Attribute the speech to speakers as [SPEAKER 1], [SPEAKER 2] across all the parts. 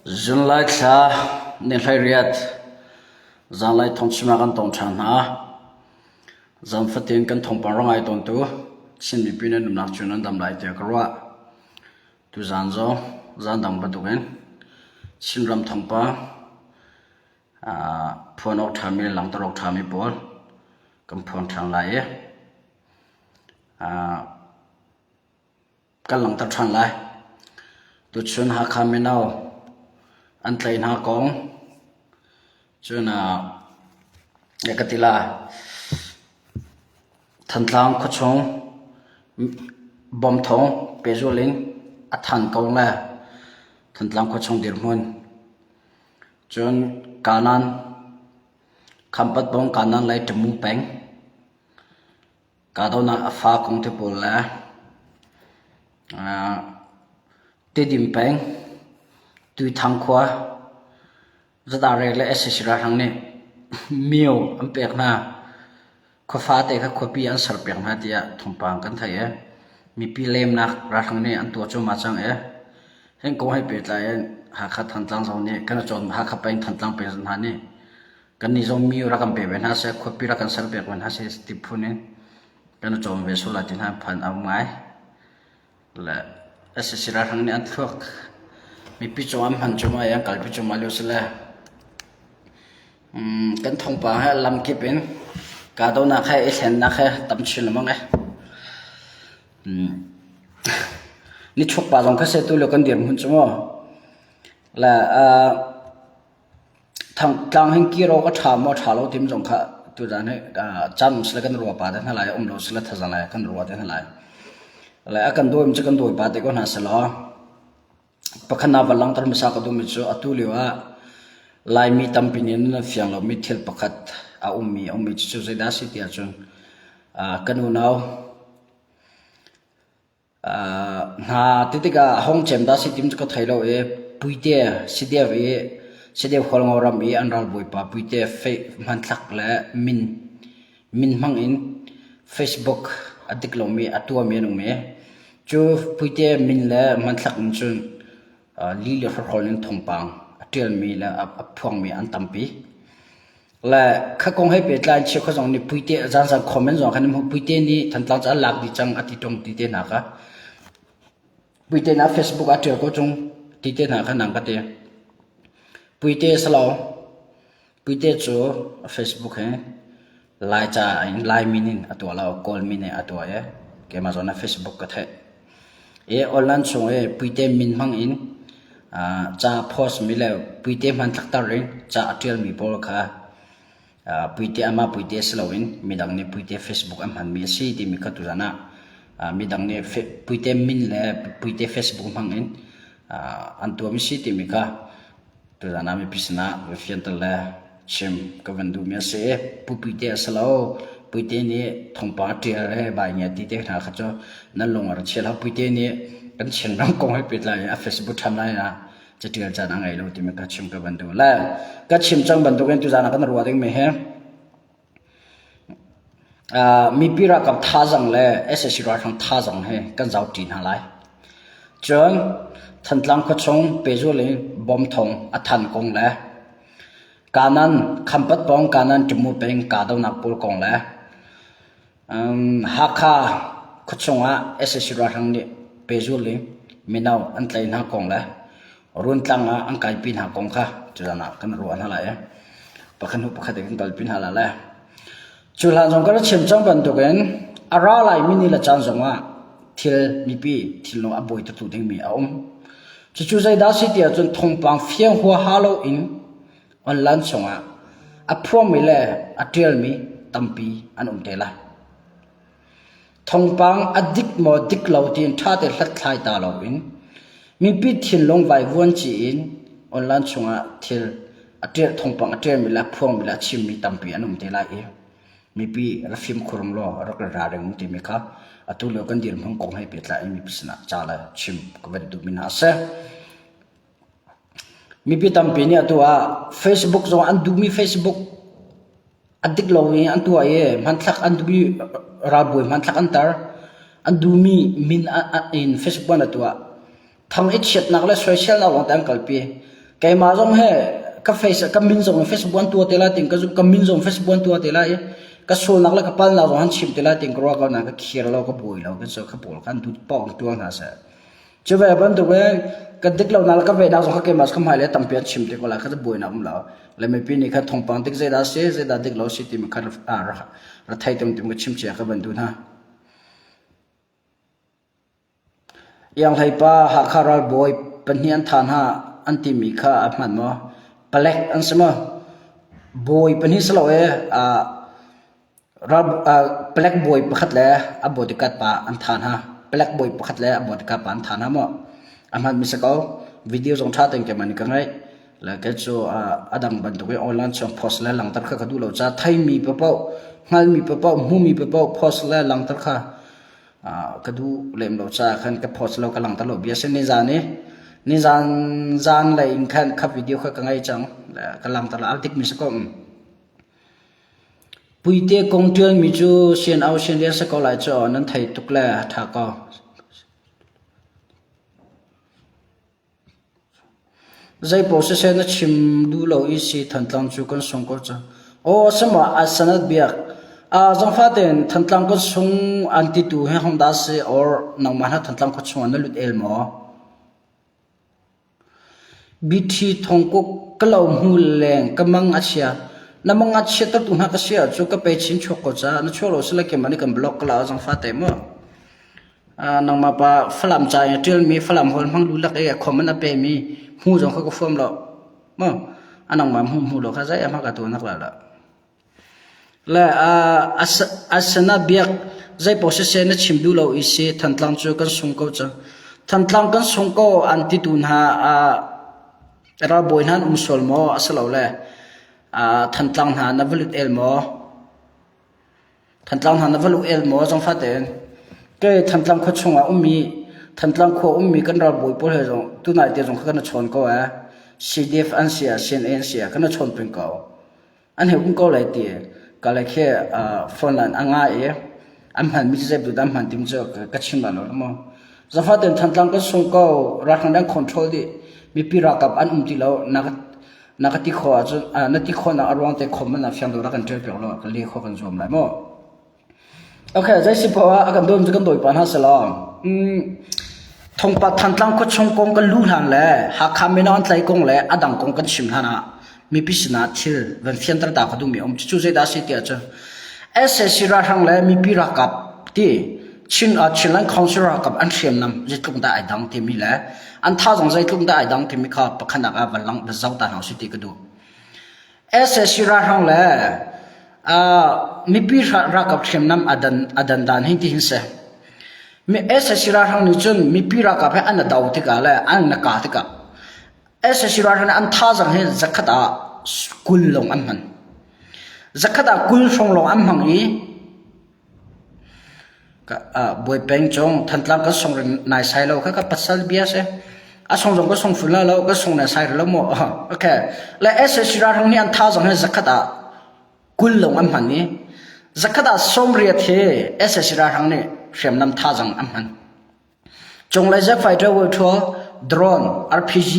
[SPEAKER 1] Zunlai thla ni 18 zanlei thawngchim ah kan tong ṭhan hna. Zan fatin kan thawngpang rak ngai tawntu Chin mipi nan umnak cu nan dam lai tiah ka ruah. Tuzaan zong zan dang bantukin Chinram thawngpang phuan awk ṭhami le langhter awk ṭhami pawl kan phuan ṭhan lai i kan langhter ṭhan lai. Tuchun Hakha mino an tlaih hna kong cun ka ti la Thantlang khuachung bomthong pehzulh in a than ko le Thantlang khuachung dirhmun cun Kanan Khampat pawng Kanan lei Tamu peng Kahdohnak a fa kong te pawl le Tedim peng Tuithang khua Zadarek le sac ralhrang nih myo an pek hna. Khua fate kha khuapi an serpiak hna tiah thawngpang kan theih i mipi lemnak ralhrang nih an tuah cuahmah cang i hin kong he pehtlai in Hakha Thantlang zong nih kan i cawn Hakha peng Thantlang peng hna nih kannih zong myo rak kan pe ve hna seh khuapi rak kan serpiak ve hna seh ti phun in kan i cawm ve sual lai ti hna phan a um ngai. Le sac ralhrang nih an thluak mipi cung an hman cuahmah i an kalpi cuahmah lio si le kan thawngpang he lamkip in kahdohnak he i thlennak he tam chin lengmang e. Nichuak pa zong kha se tu lio kan dirhmun cu mu. Le Thangtlang hin kir awk a ṭha maw ṭha lo timi zong kha tuzaan hi caan um sile kan ruah pah te hna lai, um lo sile thazaang lai kan ruah te hna lai. Le a kan dawimi cu kan dawi pah te ko hna selaw pakhat na van langhter hmasa ka duhmi cu atu lio ah Laimi tampi nih nan fiang lomi thil pakhat a ummi a ummi cu zeidah a si ti ahcun kan unau Hna ti tikah a hong cem dah si tim cu ka thei lo i Puite Sidev i Sidev Hualngo ram i an ralbawipa Puite hmanthlak le min min hmang in Facebook a dik lomi a tuahmi an um i cu Puite min le hmanthlak in cun li le hrawkhrol in thawngpang a ṭialmi le a phuangmi an tampi. Le kha kong he pehtlai in cheukhat zong nih Puite zanzan comment zong khan hmuh Puite nih Thantlang cu an lak dih cang a ti ṭung ti te hna kha. Puite na Facebook ah ṭial ko ṭung ti te hna kha nang ka ti. Puite salo Puite cu Facebook he Laica in Lai min in a tuah lo Kawl min in a tuah i keimah zawn ah Facebook ka theih. I online chung i Puite min hmang in ca post mi le Puite hmanthlak tar in ca a ṭialmi pawl kha Puite amah Puite si loin midang nih Puite Facebook an hmanmi a si timi kha tuzan ah midang nih Puite min le Puite Facebook hmang in an tuahmi si timi kha Tuzaan ah mipi sinah va fianter le chim ka van duhmi a si i Pu Puite a si lo. Puite nih thawngpang a ṭial le bai ngia ti te hna kha cu nan lung a ra chia hlah. Puite nih kan Chinram kong he pehtlai in a Facebook ṭhan lai ah caṭial caan a ngei lo timi ka chim ka van duh. Le ka chim cang bantukin tuzaan ah kan ruah dingmi hi Mipi ralkap thazaang le sac ralhrang thazaang hi kan zohṭi hna lai. Cun Thantlang khuachung pehzulh in bomb thawng a than kong le Kanan Khampat pawng Kanan Tamu peng kahdohnak pawl kong le Hakha khuachung ah sac ralhrang nih pehzulh in mino an tlaih hna kong le Runtlang ah an kaipi hna kong kha tuzan ah kan ruah hna lai i pakhat hnu pakhat in kan kalpi hna lai le cu hlan zong kan chim cang bantukin a ra laimi ni le caan zongah thil mipi thilnung a buai tu dingmi a um. Cucu zeidah si ti ahcun thawngpang fiang huaha loin online chungah a phuangmi le a ṭialmi tampi an um te lai. Thawngpang a dik maw dik lo tiin ṭha te hlathlai ta loin mipi thinlung vaivuan ci in online chungah thil a ṭial thawngpang a ṭialmi le a phuangmi le a chimmi tampi an um te lai i mipi rak fimkhur law rak i ralring timi kha atu lio kan dirhmun kong he pehtlai in mipi sinah ca le chim ka van duhmi hna a si. Mipi tampi nih atu ah Facebook zong an duhmi Facebook a dik lo i an tuah i hmanthlak an duhmi ralbawi hmanthlak an tar. An duhmi min in Facebook an tuah. Thang i chiatnak le soiselnak lawng te an kalpi. Keimah zong he ka face ka min zong Facebook an tua te lai ting ka zumh ka min zong Facebook an tua te lai i ka sualnak le ka palnak zong an chim te lai ting ka ruah ko na ka khir lo ka buai lo ka so ka pawl kan dut pawng tuang hna seh. Cu ve bantuk in ka dik lo na le ka venak zong kha keimah ka hmai le tampi an chim te ko lai kha buai nak um lo. Le mipi nih khan thawngpang dik zeidah si zeidah dik lo si timi kha ra thei tum tim ka chim chia ka ban duh hna. Ianghleipa Hakha ralbawi pahnih an thah hna an timi kha a hman maw? Palek an si maw? Bawi pahnih si lo ee palek bawi pakhat le a bodyguard pa an thah hna. Palek bawi pakhat le a bodyguard pa an thah hna maw? A hmanmi si ko. Video zong ṭha tein keimah nih ka ngeih. Le kei cu a dang bantuk in online chung post le langhter kha ka duh lo caah theimi paohpaoh, hngalmi paohpaoh, hmumi paohpaoh post le langhter kha ka duh lem lo caah khan ka post lo ka langhter lo bia si nizan i nizan zan lei in khan kha video kha ka ngei cang ka langhter lo dik mi si ko Puite kong ṭial mi cu sian au sian rian si ko lai cu nan thei tuk le ṭha ko. Zeipaoh siseh na chim duh lo i si Thantlang cu kan sung ko cang. Aw a si maw a sanat biak. Zangfah tein Thantlang kan sung an titu hi hong dah si or nangmah hna Thantlang khua chungah na lut el maw? BT Thongkuk ka lo hmu leng ka mang a chia. Na mang a chia tu hna ka si ahcun ka pe chin chuak ko ca na chuak lo sila keimah nih kan block ka la zangfah te mu. Nangmah pa Falam ca in a ṭialmi Falam holh hmang lulak i a comment a pemi hmu zong kha ka fuam lo. Mu a nangmah hmu hmu lo kha zei ah ka tuahnak la lo. Le a sana biak zei paoh siseh na chim duh lo i si Thantlang cu kan sung ko cang. Thantlang kan sung ko an titu hna ralbawi hna an um sual maw a si lo le Thantlang hna na va lut el maw? Thantlang hna na va luh el maw zangfah tein? Kei Thantlang khua chungah ummi Thantlang khua ummi kan ralbawi pawl he zong tunai te zong kha kan i chawn ko ee. CDF an si ah CNA an si ah kan i chawn peng ko. An he um ko lai ti ka le khi phone line a nga i an hmanmi cu zei dah an hman tim cu ka chim lai lo maw. Zangfah tein Thantlang kan sung ko ralhrang an control dih mipi ralkap an um ti lo na Na ka ti khawh ahcun na ti khawhnak a ruang te khom na fiang deuh rak kan ṭial piak law ka le khawh kan zuam lai mu. Okay, zei si poah ah a kan dawn cu kan dawi pa hna selaw. Mm, thongpa Thantlang khua chung kong kan lu hlan le Hakha mino an tlai kong le a dang kong kan chim hlan ah mipi sinah thil van fianter ta ka duhmi um. Cucu zeidah a si tiah cun SAC ralhrang le mipi ralkap ti Chin Chinland Council ralkap an hriamnam zeitluk dah ai dang timi le an tha zong zeitluk dah ai dang timi kha pakhatnak ah van lang va zoh ta hna usih ti ka duh. SAC ralhrang le mipi ralkap hriamnam a dan a dan dan hi ti hin si. Mi SAC ralhrang nih cun mipi ralkap he an do tikah le an na ka tikah SAC ralhrang nih an thazang hi zakhat ah 20 lawng an hman. Zakhat ah 20 hrawng lawng an hmang i Bawi peng cung Thantlang kan sung naisai lo kha ka pasal bia si. A sung zong ka sung ful la lo ka sung naisai lo maw. Okay. Le SAC ralhrang nih an thazaang hi zakhat ah 20 lawng an hman i zakhat ah 80 hi SAC ralhrang nih hriamnam thazaang an hman. Cunglei jet fighter vuaṭhual, drone, RPG,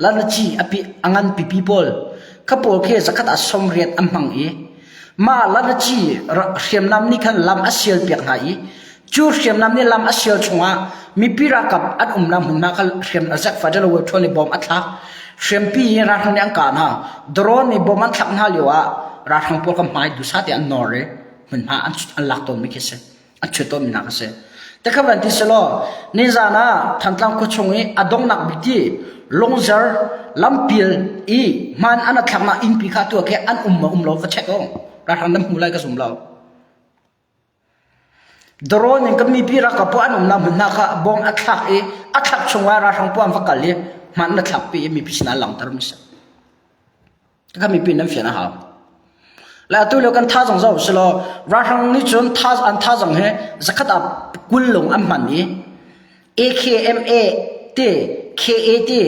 [SPEAKER 1] lanaci a pi a ngan pipi pawl kha pawl khi zakhat ah 80 an hmang i mah lanaci hriamnam nih khan lam a sial piak hna i cu hriamnam nih lam a sial chungah mipi ralkap an umnak hmunhma kha hriam jet fighter le vuaṭhual nih bom a thlak. Hriampi hi ralhrang nih an kah hna. Drone nih bom an thlak hna lio ah ralhrang pawl kha hmai duhsah tein an nawr i hmunhma an an lak tawnmi khi a si. a ṭhut tawnnak a si. Tikha van ti selaw nizan ah Thantlang khua chung i a donghnak bik ti Lungzer lampil i hman an thlaknak innpi kha tu khi an um ma um lo va check o. Ralhrang nan hmu lai ka zum lo. Drone in kan mipi ralkap an umnak hmun hna kha bom a thlak i a thlak chungah ralhrang pu an va kal i hman na thlak pi i mipi sinah langhter mi si. Kan mipi nan fian a hau. Le atu lio kan thazang zoh silaw ralhrang nih cun tha an thazang he zakhat ah 20 lung an hman i AKMA te KA te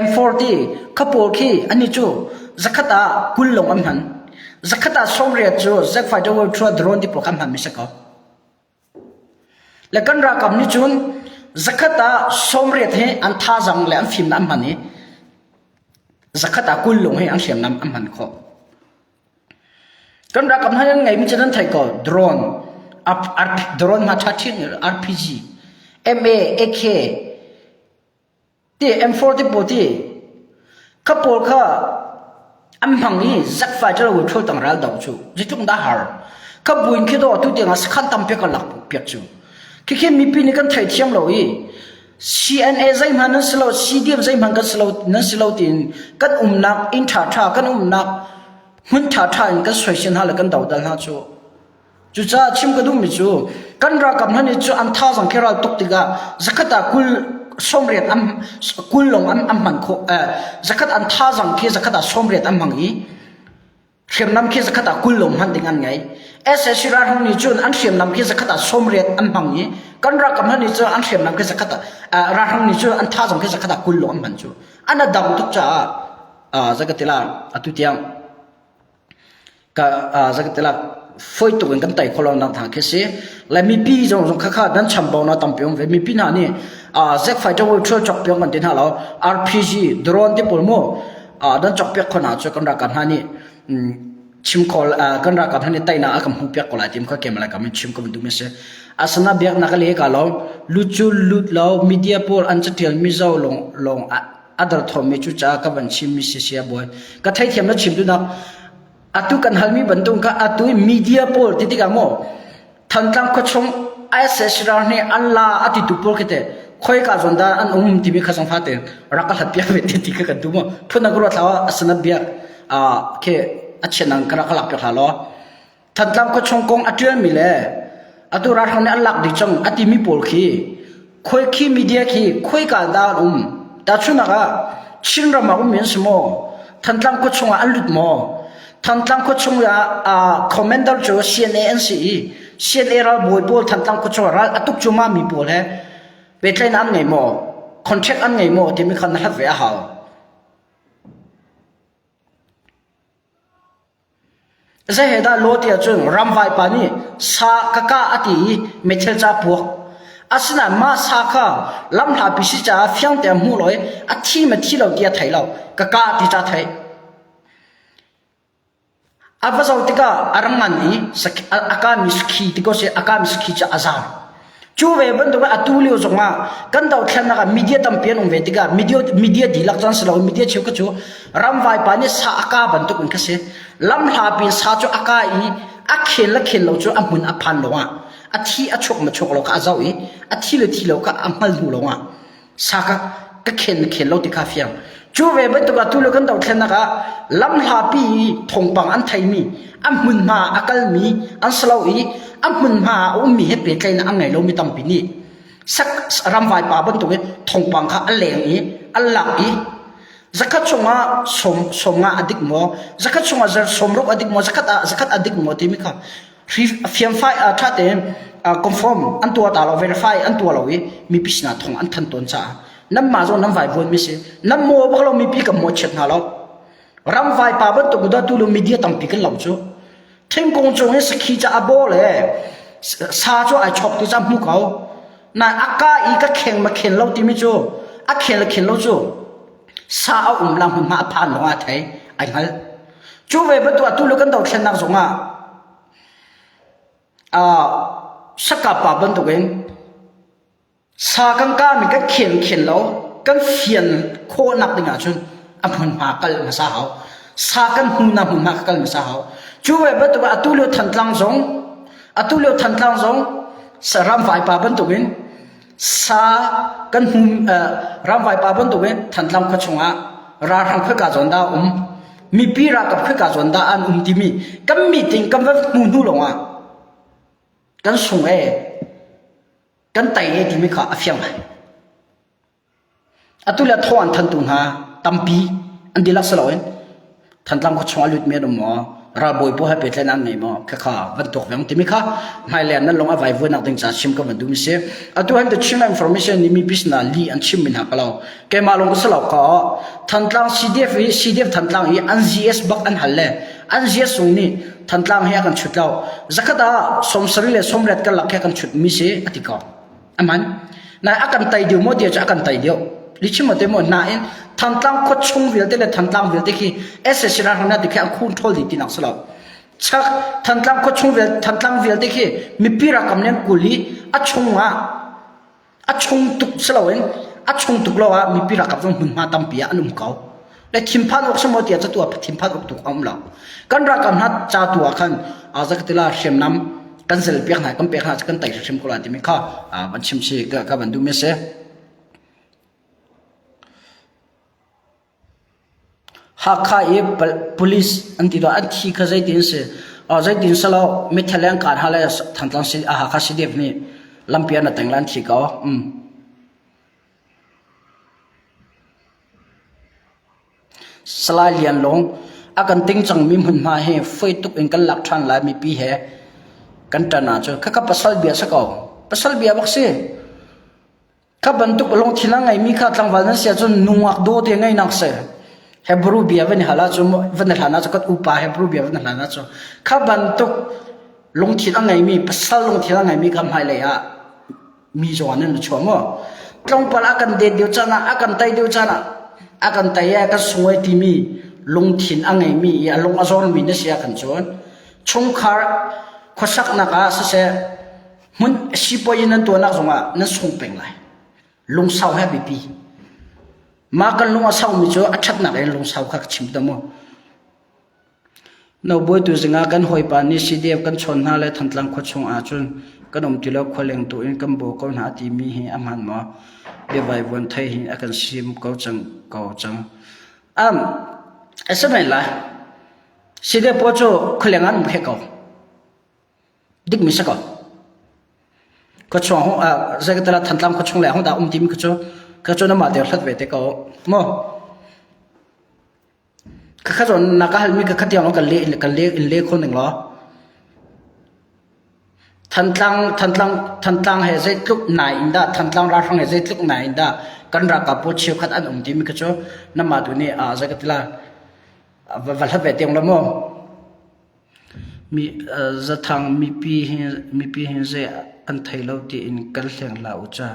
[SPEAKER 1] M4 te kha pawl khi ani cu zakhat ah 20 lung an hman. Zakhat ah 80 cu Z fighter world tour drone ti pawl kha an hman mi si ko. Le kan ralkap nih cun zakhat ah 80 he an thazang le an fimnak an hman i. Zakhat ah 20 lung hi an hriamnam an hman khawh. Kan ralkap hna an ngeimi cu nan theih ko. Drone, drone hna ṭha ṭhin RPG, MA, AK, ti M4 ti pawl ti kha pawl kha an hmang i zakfai ṭalo in ṭhul tang ral do cu zeitluk dah har. Kha buin khi do tu tiangah sakhan tampi kan lak piak cu. Khikhi mipi nih kan theithiam lo i CNA zeihmanh nan si lo, CDF zeihmanh kan si lo, nan si lo tiin kan umnak inn ṭhaṭha, kan umnak hmun ṭhaṭha in kan soisel hna le kan dodal hna cu. Cucaah chim ka duhmi cu kan ralkap hna nih cu an thazaang khi ral tuk tikah zakhat ah 20 sawmriat an 20 lawng an an hman khawh. Eh, zakhat an thazaang khi zakhat ah sawmriat an hmang i Hriamnam khi zakhat ah 20 lawng hman ding an ngei. SAC ralhrang nih cun an hriamnam khi zakhat ah 80 an hmang i kan ralkap hna nih cun an hriamnam khi zakhat ah ralhrang nih cun an thazaang khi zakhat ah 20 lawng an hman cu. An a dang tuk caah zakatila atu tiang ka zakatila foi tuk in kan tai kho lo nak hna khi si. Le mipi zong zong khakha nan chambau na tampi um ve. Mipi hna nih Z fighter wo thil chok piong kan ti hna lo. RPG drone ti pawl mu nan cawkpiak khawh hna cu kan ralkap hna nih chim kho kan ralkap hna nih teinak a kan hmuhpiak ko lai ti kha kem lai kam in chim ka van duh mi si. Asana biaknak le ka lo lucu lut lo media pawl an catial mi zo long long a dar thom mi cu ca ka van chim mi si sia boy ka theithiam na chim dunak atu kan halmi bantuk kha atu media pawl ti tikah maw Thantlang khuachung ISS ral nih an la a titu pawl khi teh khoika zawn dah an um timi kha zong fate rak ka hlat piak ve ti ti kha kan duh mu. Phun ka ruat hlah asana biak khi a chianang ka rak ka lak piak hlah law. Thantlang khuachung kong a ṭialmi le atu ralhrang nih an lak dih cang a timi pawl khi Khoi khi media khi khoika dah an um? Tahchunhnak ah Chinram ah ummi an si maw? Thantlang khua chungah an lut maw? Thantlang khua chung ah uh, commander cu CNA an si i CNA ralbawi pawl Thantlang khua chungah ral a tuk cuahmah mi pawl he pehtlaihnak an ngei maw? Contract an ngei maw timi kha na hlat ve a hau. Zei he dah law tiah cun ramvaipa nih sa ka kah a ti i meithal ca puak. Asinain mah sa kha lamhlapi si caah fiangte a hmuh lo i a thi ma thi lo ti a thei lo. Ka kah ti ca theih. A va zoh tikah a ra ngan i a kahmi sakhi ti ko seh a kahmi sakhi cu a zaam. Cu ve bantuk in atu lio zongah kan dothlennak ah media tampi an um ve tikah media, media dihlak cun si lo media cheukhat cu ramvai pa nih sa a ka bantuk in kha si. Lamhla pin sa cu a ka i a khel le khel lo cu a hmun a phan lawngah a thi a chuak ma chuak lo kha a zoh i a thi le thi lo kha a hngal hnu lawngah sa ka ka khen na khen lo ti kha fiang. Cu ve bantuk ah tu le kan dothlennak ah lamhlapi i thawngpang an theimi a hmunhma a kalmi an si lo i a hmunhma a ummi he pehtlaihnak an ngei lomi tampi nih sak ramvai pa bantuk in thawngpang kha a leng i an lak i zakhat chungah sawm sawmnga a dik maw zakhat chungah zer sawmruk a dik maw zakhat ah zakhat a dik maw timi kha fiamfai ṭha tein conform an tuah ta lo verify an tuah lo i mipi sinah thong an than tawn caah nanmah zong nan vaivuan mi si nan maw bak lo mipi kan mawhchiat hna lo ramvai pa bantuk da tu lo media tampi kan lo cu thingkung cung i sakhi ca a baw le sa cu ai chok ti ca hmu ko na aka i ka kheng ma khen lo timi cu a khel khen lo cu sa a um la hmun hma a phan lawng ah thei ai hngal Cu ve bantuk atu le kan dothlennak zongah uh, sakapa bantukin sa kan kami kan khen khen lo kan fian khawhnak ding ahcun a hmunhma kal hmasa hau sa kan hmuhnak hmunhma kal hmasa hau cu ve bantuk atu lio thantlang zong atu lio thantlang zong ramvai pa bantukin Sa kan hmu ramvai pa bantukin Thantlang khua chungah ralhrang khoika zawn dah um mipi ralkap khoika zawn dah an um timi kan meeting kan va hmu hnu lawngah kan sung e kan tai e timi kha a fiang lai. Atu le thaw an thantu hna tampi an dihlak si loin Thantlang khuachung a lutmi an um maw? Ralbawi pawl he pehtlaihnak an ngei maw? Khakha van tuak veng timi kha hmailei ah nan lung a vaivuannak ding ca chim ka van duhmi si. Atu han The Chin Information nih mipi sinah lih an chimmi hna ka lo. Keimah lawng ka si lo ka Thantlang CDF i CDF Thantlang i an GS bak an hal le an GS zung nih Thantlang hi a kan chut lo. Zakhat ah 70 le 80 kan lak he kan chutmi si a ti ko. Aman. Na a kan tai deuh maw ti cu a kan tai deuh. Lichim te mo nain Thantlang khua chung vialte le Thantlang vialte khi SAC ralhrang na ti khi an control dih tinak si lo. Chak Thantlang khua chung vialte Thantlang vialte khi mipi ralkap nih an kul i a chung ah a chung tuk si loin a chung tuk lo ah mipi ralkap zong hmunhma tampi ah an um ko. Le thinphan awk si maw tiah catu ah thinphan awk tuk a um lo. Kan ralkap hna ca tu ah khan zakatila hriamnam kan zel piak hna kan pek hna kan tai hrim ko lai timi kha van chim si ka van duh mi si. Hakha i police an ti an thi kha zeitin si zeitin si lo mithel an kaan ha le Thantlang Hakha CDF nih lampi an teng le an thi ko. Salai Lian Lung a kan ting cangmi hmunhma hi foi tuk in kan lak ṭhan lai mipi he kan ṭan ahcun khakha pasal bia si ko. Pasal bia bak si. Kha bantuk lungthin a ngeimi kha tlangval nan si ahcun nungak daw te ngeinak si. Hebrew bia van i hal ahcun van i hlan ahcun kan upa Hebrew bia van i hlan ahcun kha bantuk lungthin a ngeimi pasal lungthin a ngeimi kha hmailei ah mi zawn in na chuah maw? Tlawmpal a kan det deuh caan ah a kan tei deuh caan ah a kan tei i kan sungoi timi lungthin a ngeimi i a lung a zormi na si ah khan cun chungkhar khuasaknak ah siseh Hmun sipuazi nan tuahnak zongah nan sung peng lai. Lungsau he biapi. Mah kan lung a saumi cu a ṭhatnak in lungsau kha ka chim ta mu. Nobawi tu zingah kan hawipa nih CDF kan chawn hna le Thantlang khua chung ahcun kan um ti lo khualeng tu in kan baw ko hna timi hi a hmaan maw? Biavaivuan thei hi a kan sim ko cang ko cang. Um, a si men lai. CDF pawl cu khualeng an um khe ko. Dikmi si ko. Khuachuang ah zeikatala Thantlang khuachung le hong dah um timi kha cu kha cu namah te hlat ve te ko mu. Kha kha zawn na ka halmi kha khatiang kan le kan le in le kho ning law. Thantlang Thantlang Thantlang he zeitluk nai in dah Thantlang ralhrang he zeitluk nai in dah kan ralkap pawl cheukhat an um timi kha cu namah tu nih zeikatila va hlat ve tiang lo mu. Zathang mipi hi zei an thei lo tiin kan hleng hlah u ca.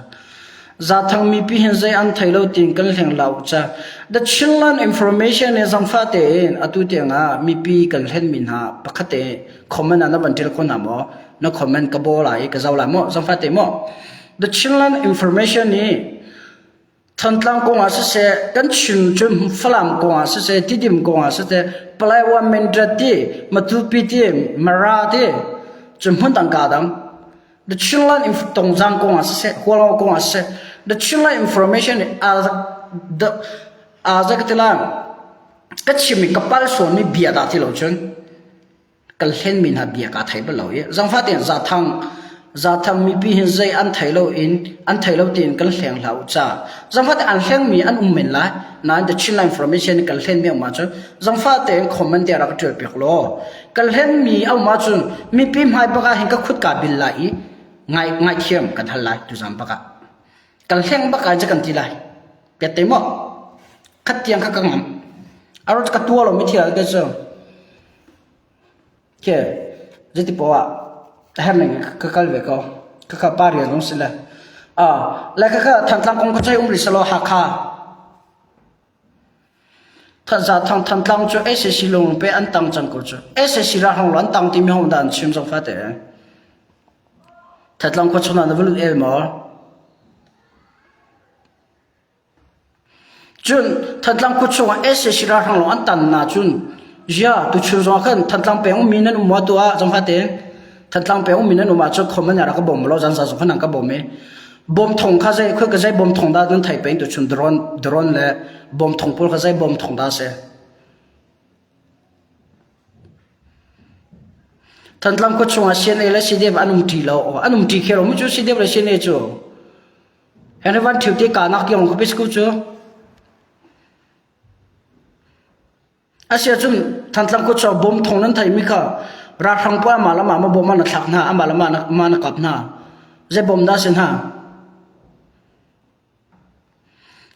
[SPEAKER 1] Zathang mipi hi zei an thei lo tiin kan hleng hlah u ca. The Chinland Information nih zangfah tein atu tiangah mipi kan hlenmi hna pakhat te comment ah na van ṭial kho hna maw? Na comment ka baw lai i ka zoh lai maw? Zangfah te maw? The Chinland Information nih Thantlang kong ah siseh, kan Chin cu Falam kong ah siseh, Tidim kong ah siseh, Paletwa Mindat ti, Matupi ti, Mara ti, cu hmun dang ka dang. The Chinland Tongzang kong ah siseh, Hualngo kong ah siseh, The Chinland Information a zakatila ka chim i ka pal sualmi bia dah ti lo cun kan hlenmi hna bia kaa thei bal lo i zangfah tein zathang zathang mipi hin zei an thei lo in an thei lo tiin kan hleng hlah u ca zangfah tein an hlengmi an um men lai nain the Chinland information kan hlenmi um ahcun zangfah tein comment te rak ṭial piak law kan hlenmi a um ahcun mipi hmai bak ah hin ka khut kaa bil lai i ngai ngaithiam kan hal lai tuzan bak ah kan hleng bak ai kan ti lai piat te maw khat tiang kha ka ngam aro ka tua lo mi thil ka cu Ke zeiti poah ah a herh ning ka kal ve ko. Khakha pa rian zong si le. Ah, le khakha Thantlang kong ka chai um rih selaw Hakha. Thanza thang Thantlang cu SAC lung pe an tang cang ko cu. SAC ra hong lo an tang timi hong dah an chim zong fate. Thantlang khua chung ah na va lut el maw? Cun Thantlang khua chungah sac ralhrang lawng an tan na cun zia tuchun zong ah khan Thantlang peng ummi nan um maw tu ah zong fate Thantlang peng ummi nan um ahcun comment ah rak ka bawm law zanza zong khan nan ka bawm i bawm thong kha zei khoi ka zei bawm thong dah nan thei peng tuchun drone drone le bawm thong pawl kha zei bawm thong dah si Thantlang khua chungah CNA le CDF an um ṭi lo an um ṭi khe lo mu cu CDF le CNA cu Henry Van Thio te kanak tiang khuapi school cu Asia cun Thantlang khua cu bom thong nan thei mi kha ralhrang pawl amah le amah ma bom ah na thlak hna amah le amah ma na kap hna zei bom dah si hna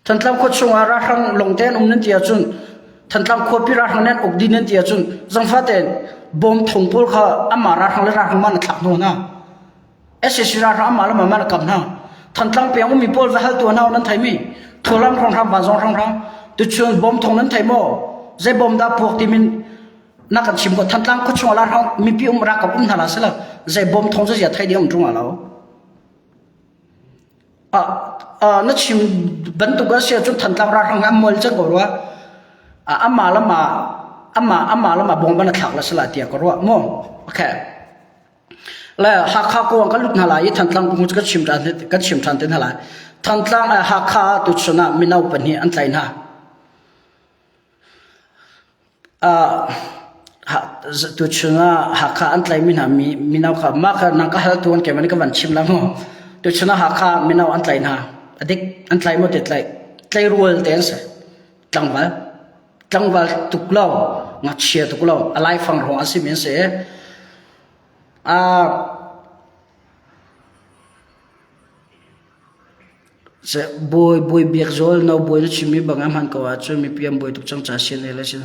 [SPEAKER 1] Thantlang khua chungah ralhrang lawngte an um nan ti ahcun Thantlang khuapi ralhrang nih an uk dih nan ti ahcun zangfah tein bom thong pawl kha amah ralhrang le ralhrang ma na thlak hna hna SAC ralhrang amah le mah na kap hna. Thantlang peng ummi pawl va hal tuah hna nan theimi. Thualam hrawnghrang vanzawng hrawnghrang tuchun bom thong nan thei maw? Zei bom dah puak timin na kan chim ko Thantlang khuachung ah hrang mipi um ralkap um hna la sila zei bom thong zia thei ding um ṭung lo. Ah na chim bantuk a si ahcun Thantlang ralhrang an mual cang ko rua. Amah lama amah amah lama bom ban a thlak la sila tiah ka ruah mu. Okay. Le Hakha kuang kan lut hna lai i Thantlang kong cu kan chim ṭhan kan chim ṭhan te hna lai. Thantlang Hakha tuchun ah mino pahnih an tlaih hna. Tuchun ah Hakha an tlaihmi hna mino kha mah kha nang ka hal tu an keimah nih ka van chim la mu. Tuchun ah Hakha mino an tlaih hna. A dik an tlaih maw ti tlaih. Tleirual te an si. Tlangval. Tlangval tuk lo, ngakchia tuk lo, a laifang hrawng an simi an si. Bawi bawi biak zawl no bawi na chimmi bang a hman ko ahcun mipi an buai tuk cang ca CNA le sin.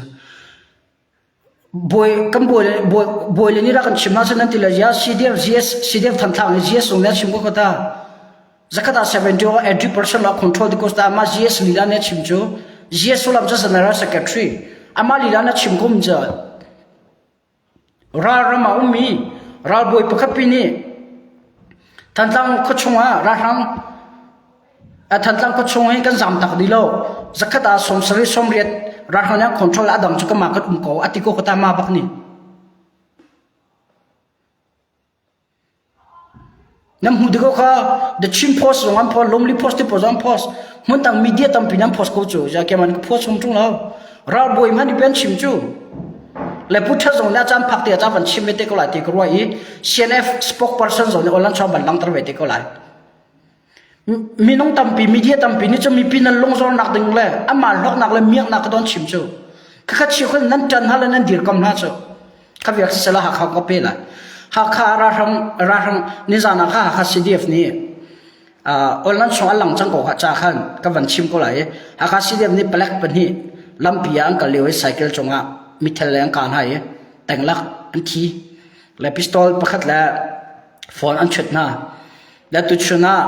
[SPEAKER 1] Bawi kan bawi bawi bawi le nih rak kan chim hna nan ti le ya CDF GS CDF Thantlang GS zong nih a chim ko ta. Zakhat ah 70 or 80% la control di ko ta ama GS lila ne chim cu GS sullam cu General Secretary ama lila na chim kum ca Ralram ah ummi ralbawi pakhat pi nih Thantlang khuachung ah ralhrang Thantlang khuachung hi kan zam tak dih lo. Zakhat ah 70 80 ralhrang nih control a dang cu kanmah kan um ko a ti ko ka ta ma bak nih. Nan hmuh tik kha The Chin Post zong an post, Lomli Post ti pawl zong an post. Hmun dang media tampi nan post ko cu. Ja keman ka post hum ṭung lo. Ralbawi hmanh nih pen chim cu. Le Pu Ṭha zong nih a caan phak te ah van chim ve te ko lai ti ka ruah i CNF spokesperson zong nih online chuak van langhter ve te ko lai. Minung tampi, media tampi nih cun mipi nan lungzornak ding le amah hlawknak le miaknak ka don chim cu. Khakhat chiu khan nan ṭan hna le nan dirkam hna cu. Kha viak sisela Hakha ka pe lai. Hakha ralhrang ralhrang nizan ah kha Hakha CDF nih online chung a lang cang ko ca khan ka van chim ko lai i Hakha CDF nih palek pahnih lampi ah an kal lio i cycle cungah mithel le an kah hna i tenglak an thi le pistol pakhat le phone an chut hna. Le tuchun ah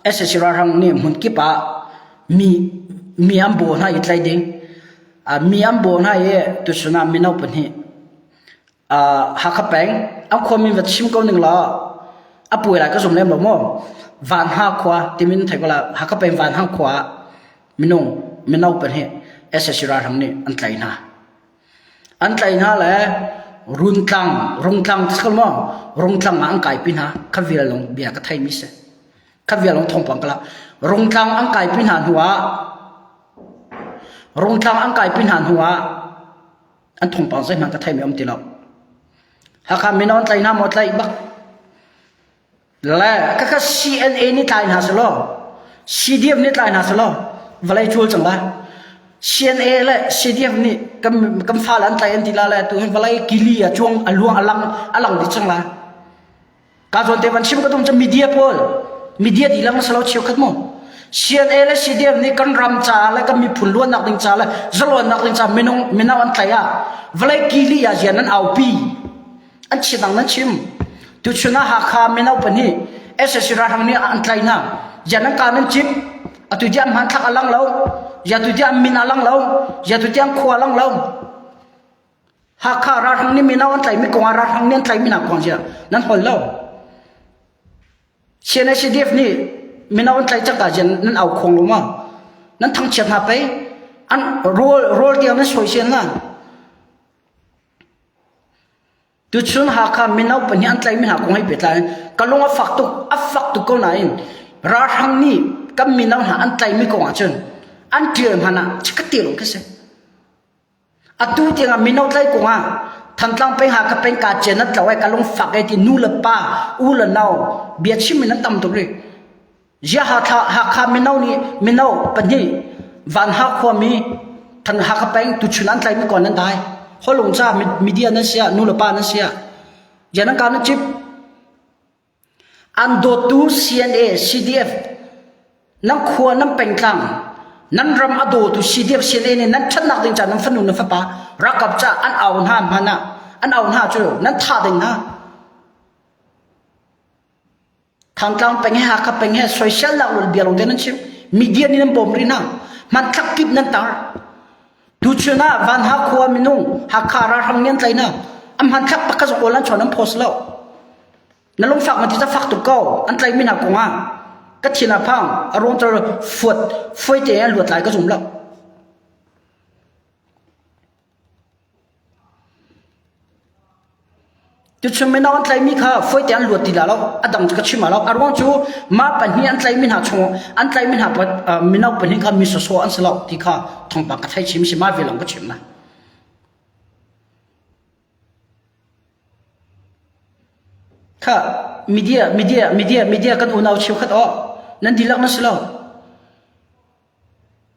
[SPEAKER 1] SAC ralhrang nih hmun kip ah mi mi an bawh hna i tlaih ding. Mi an bawh hna i tuchun ah mino pahnih Hakha peng an khuami va chim ko ning law a puai lai ka zum lem lo maw Vanha khua timin thei ko la Hakha peng Vanha khua ah minung mino pahnih SAC ralhrang nih an tlaih hna. An tlaih hna le Runtlang, Rungtlang ti si maw? Rungtlang ah an kaipi hna. Kha vial lawng bia ka theimi si. Kha vial lawng thawngpang ka lak. Rungtlang an kaipi hna hnu ah Rungtlang an kaipi hna hnu ah an thawngpang zeihmanh ka theimi um ti lo. Hakha mino an tlaih hna maw tlaih bak. Le khakha CNA nih tlai hna selaw CDF nih tlai hna selaw vawlei cul cang lai. CNA le CDF nih kan kan fale an tlai an ti la le tu hi vawlei kili a cuang a luang a lang a lang dih cang lai. Ka zawn te van chim ka tum cu media pawl media dihlak na selo cheukhat mu. CNA le CDF nih kan ram caah le kan miphun luannak ding caah le zalawnnak ding caah minung mino an tlai ah vawlei kili ah zian an aupi. An chim nan chim. Tuchun ah Hakha mino pahnih SSC ralhrang nih an tlaih hna. Ya nan ka nan cip. Atu tiang hmanthlak a lang lo. Ya tu tiang min a lang lo. Ya tu tiang khua a lang lo. Hakha ralhrang nih mino an tlaihmi kong ah ralhrang nih an tlaihmi hna kong zia nan hol lo. CNSDF nih mino an tlaih cangka zian nan au khong lo ma? Nan thangchiat hna pei. An rawl rawl tiang nan sawisel hna. Tuchun Hakha mino pahnih an tlaihmi hna kong he pehtlai in ka lung a fak tuk, a fak tuk ko nain ralhrang nih kan mino hna an tlaihmi kong ahcun an ṭial hmanh ah chikkhatte lawng khi si. Atu tiangah mino tlaih kong ah Thantlang peng Hakha peng kaa cian an tlo ai ka lung fak ai ti nu le pa u le nau bia chim in an tam tuk rih. Ziah Hakha mino nih mino pahnih Vanha khuami Than Hakha peng tuchun an tlaimi kon nan dai. Holung ca media nan sia nu le pa nan sia. Ziah nan ka nan chip. An dawttu CNA CDF nan khua nan pengtlang nan ram a dawtu CDF CNA nih nan ṭhatnak ding ca nan fanu nan fapa ralkap ca an au hna hmanh ah an au hna cu nan thah ding hna. Thantlang peng he Hakha peng he soiselnak lul bia lawng te nan chim. Media nih nan bawm rih hna. Hmanthlak kip nan tar. Tuchun ah Vanha khua minung Hakha ralhrang nih an tlaih hna. An hmanthlak pakhat zong awl an chuan an post lo. Na lungfak ma ti ca fak tuk ko. An tlaihmi hna kong ah ka thin a phang. A ruang cu fuat fuai te an luat lai ka zum lo. Tuchun mino an tlaihmi kha fawite an luat ti la lo. A dang cu ka chim lo. A ruang cu mah pahnih an tlaihmi hna chung an tlaihmi hna mino pahnih kha mi sawsawh an si lo ti kha thawngpang ka thei chim si mah ve lawng ka chim na. Kha media media media media kan unau cheukhat aw nan dihlak na si lo.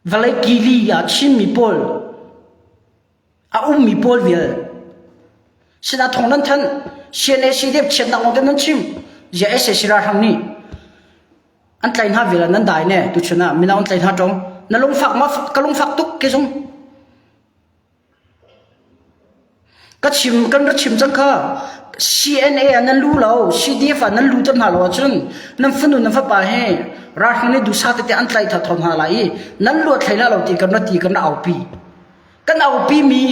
[SPEAKER 1] Vawlei kili ah Chinmi pawl a ummi pawl vial sinah thawng nan thanh CNA CDF chiatnak lawng te nan chim zia SAC ralhrang nih an tlai hna vial nan dai ne tuchun ah mino an tlai hna tong na lungfak ma ka lungfak tuk ke zung Ka chim kan ra chim cang kha. CNA ah nan lu lo, CDF ah nan lu te hna lo ahcun nan fanu nan fapa he ralhrang nih duhsah tete an tlaih thotho hna lai i nan luat hlei la lo ti kan ra ti kan ra aupi. Kan aupi mi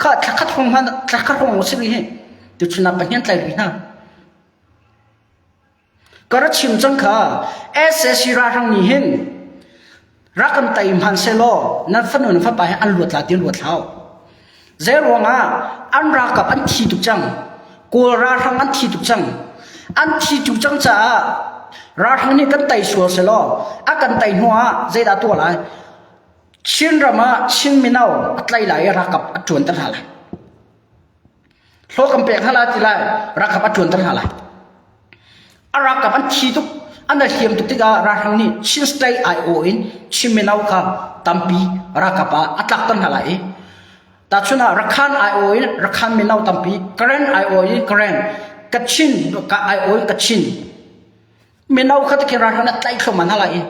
[SPEAKER 1] kha thlakhat hrawng hmanh thlakhat hrawng si rih hi. Tuchun ah pahnih an tlai rih hna. Ka ra chim cang kha SAC ralhrang nih hin rak kan tei hmanh sehlaw nan fanu nan fapa hi an luat la ti an ruat hlah. Zei ruangah an ralkap an thi tuk cang. Kawl ralhrang an thi tuk cang. An thi tuk cang caah ralhrang nih kan tei sual sehlaw a kan tei hnu ah zeidah tuah lai? Chin ram ah Chin mino a tlai lai i ralkap a ṭuanter hna lai. Hlawh kan pek hna lai ti lai ralkap a ṭuanter hna lai. A ralkap an thi tuk, an i hliam tuk tikah ralhrang nih Chin State aiawh in Chin mino kha tampi ralkap ah a tlakter hna lai i tahchun ah Rakhan aiawh in Rakhan mino tampi, Karen aiawh in Karen, Kachin aiawh in Kachin mino kha tikhin ralhrang nih a tlaih thluahmah hna lai i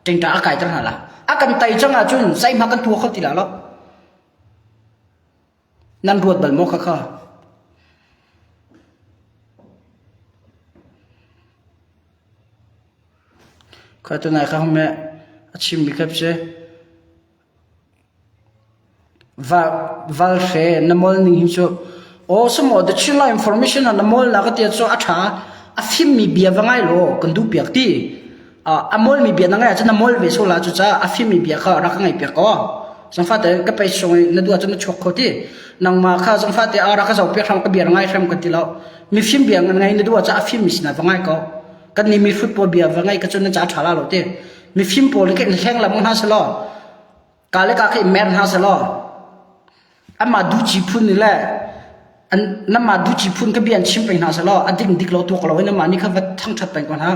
[SPEAKER 1] ṭingṭa a kaiter hna lai. A kan tei cang ahcun zeihmah kan tuah kho ti lai lo. Nan ruat bal maw khakha? Khoi tunai kha hum a chimmi kha si. Val hre na mol ning hi cu aw samaw the Chin information na mol na ka tia cu a tha a fimmi bia va ngai law kan duh piak ti a molmi bia na ngai ahcun na mol ve so la cucaah a fimmi bia kha rak ka ngaih piak ko zangfate ka pei sung i na duh ahcun na chuak kho ti nangmah kha zangfate a rak ka zoh piak hram ka bia ngai hram ka ti lo mifim bia ngai na duh ahcun a fimmi sinah va ngai ko kan nih mi football bia va ngai ka cun na ca ṭha la lo ti mifim pawl nih khin hleng lam hna selaw ka le ka khi mer hna selaw amah duci phun nih le namah duci phun ka bia an chim peng hna selaw a ding dik lo tuak lo in amah nih kha va thangṭhat peng ko hna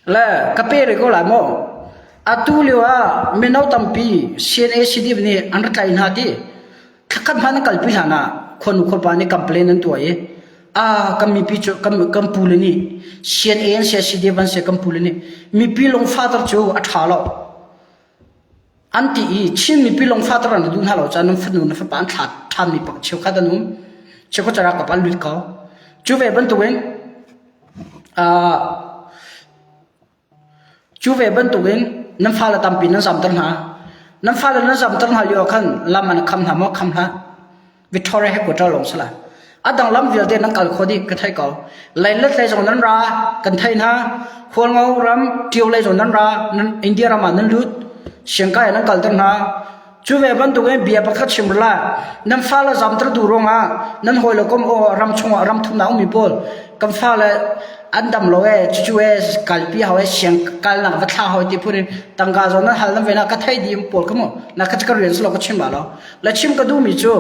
[SPEAKER 1] Le ka pe rih ko lai maw? Atu lio ah mino tampi CNA CDF nih an ra tlaih hna ti. Thlakhat hmanh an kalpi hlan ah khuanu khuapa nih complain an tuah i ah kan mipi cu kan kan pule nih CNA an si CDF an si kan pule nih mipi lungfahter cu a ṭha lo. An ti i Chin mipi lungfahter an duh hna lo caah nan fanu na fapa an thlah ṭhanmi pak cheukhat an um. Cheukhat cu ralkap an lut ko. Cu ve bantukin uh, cu ve bantukin nan fale tampi nan zamter hna. Nan fale nan zamter hna lio ah khan lam an kham hna maw kham hlah. Victoria headquarter lawng si lai. A dang lam vialte nan kal kho dih ka thei ko. Leilet lei zong nan ra kan thei hna. Hualngo ram Tio lei zong nan ra nan India ram ah nan lut. Siangkai ah nan kalter hna. Cu ve bantukin bia pakhat chim la nan fale zamter duh ruangah nan hawi le kom ram chungah ram thumnak ummi pawl kan fale an dam lo e cucu e kalpi hau e siang kalnak va thla hau ti phun in tangka zong nan hal nan ve na ka thei dih pawl ka mu na ka ka rian silo ka chim ba lo La chim ka duhmi cu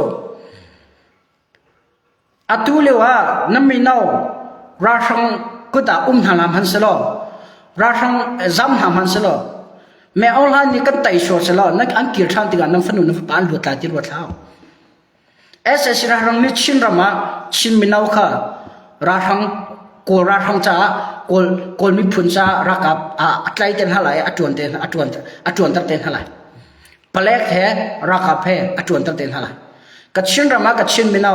[SPEAKER 1] atu lio ah nan mino ralhrang kut ah um hna hlah hmanh selaw ralhrang zam hna hmanh selaw me aung hlan nih kan tei sual selaw nan an kir ṭhan tikah nan fanu nan fapa an luat lai ti ruat hlah. SAC ralhrang nih Chin ram ah Chin mino kha ralhrang Kawl ralhrang caah Kawl Kawl miphun caah ralkap ah a tlai te hna lai a ṭuan te a ṭuan a ṭuanter te hna lai. Palek he ralkap he a ṭuanter te hna lai. Kachin ram ah Kachin mino,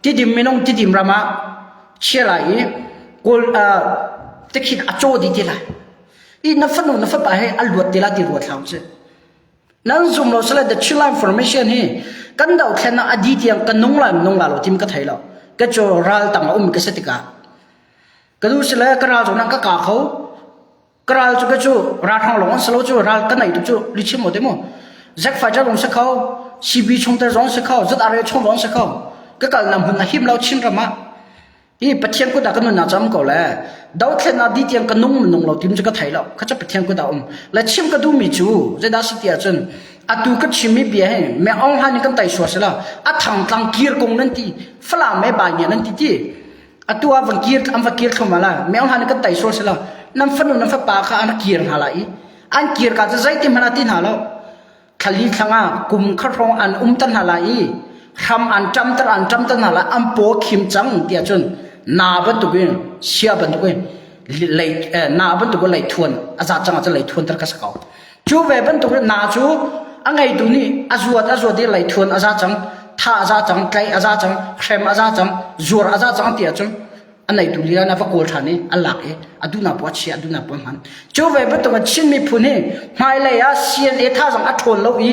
[SPEAKER 1] Tidim minung Tidim ram ah chia lai i Kawl uh, Tikhin a caw dih ti lai. I na fanu na fapa he a luat ti la ti ruat hlah usih. Nan zum lo sale the Chin Information hi kan dothlen ah a di tiang ka nung lai nung la lo tim ka thei lo. Ka cu ral tang a um ka si tikah. Ka nu sile ka ral zong ka ka kho. Ka ral cu ka cu ralhrang lawng an si lo cu ral ka nei tuk cu lichim mo te mu. Zack Fighter zong si kho, CB chungtel zong si kho, ZRA chung zong si kho. Ka kal na hmun a him lo Chin ram ah. Hi Pathian kut ah ka nunnak cam ko le dothlennak di tiang ka nung nung lo tim cu ka thei lo kha cu Pathian kut ah um le chim ka duhmi cu zeidah si ti ahcun atu ka chimmi bia hi me ong hlan in kan tai sua sila a thang tlang kir kong nan ti falam me bai nia nan ti ti atu ah van kir an va kir thlum ala me ong hlan in kan tai sual sila nan fanu nan fapa kha an kir hna la i an kir ka cu zeiti hmanh ah ti hna lo Thlali thlangah kum khat hrawng an umter hna lai i hram an ṭamter an ṭamter hna lai an paw khim cang tiah cun na bantukin sia bantukin lei na bantukin leithuan a zat cang ahcun leithuan ter kha si ko. Cu ve bantukin na cu a ngeitu nih a zuat a zuat i leithuan a za cang, tha a za cang, tlaih a za cang, hrem a za cang, zuar a za cang ti ahcun a neitu lila na va kawl ṭhan i a lak i a duhnak poah a chia a duhnak poah a hman cu ve bantuk in Chin miphun hi hmailei ah CNA thazang a ṭhawn lo i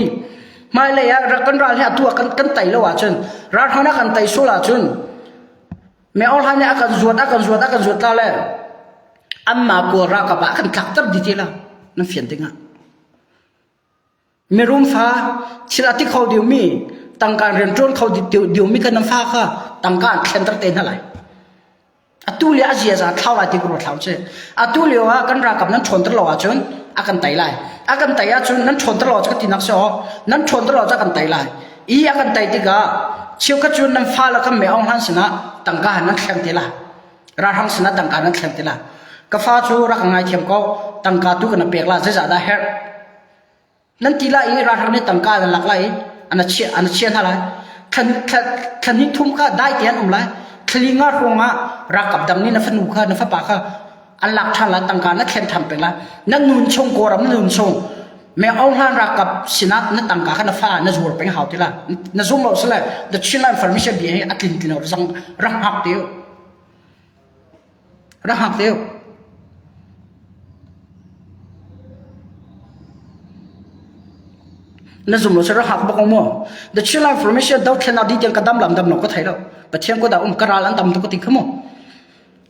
[SPEAKER 1] hmailei ah kan ral hi atu ah kan kan tei lo ahcun ralhrang a kan tei sual ahcun me orhan nih a kan zuat a kan zuat a kan zuat la le anmah kawl ralkap ah a kan tlakter dih ti la nan fian ding ah Mirum fa thil a ti kho diomi tangka rian ṭuan kho diomi kha nan fa kha tangka an thlenter te hna lai. Atu lio a ziaza thlau lai ti ka ruat hlah usih. Atu lio ah kan ralkap nan ṭhawnter lo ahcun a kan tei lai. A kan tei ahcun nan ṭhawnter lo ahcun ka tinak si aw. Nan ṭhawnter lo ahcun a kan tei lai. I a kan tei tikah cheukhat cu nan fale kan me aung hlan sinah tangka han nan thleng te lai. Ralhrang sinah tangka nan thleng te lai. Ka fa cu rak ka ngaithiam ko. Tangka tu ka na pek la zeizah dah herh. Nan ti lai i ralhrang nih tangka an lak lai i an chiah an chia hna lai. Thla hnih thum kha dai te an um lai. Thlali nga hrawng ah ralkap dang nih na fanu kha na fapa kha an lak ṭhan lai tangka na thlen ṭhan peng lai. Na nun chung Kawlram na nun chung me Aung Hlan ralkap sinah na tangka kha na fa na zuar peng hau ti la. Na zum lo sile the Chinland Information bia hi a tlin tlin lo zang rak hngak te u. Rak hngak te u. Na zum lo si rak hngak bak ko mu. The Chin Information dothlennak dih tiang ka dam lam dam lo ka thei lo. Pathian ko dah um ka ral an tam tuk ka ti kha mu.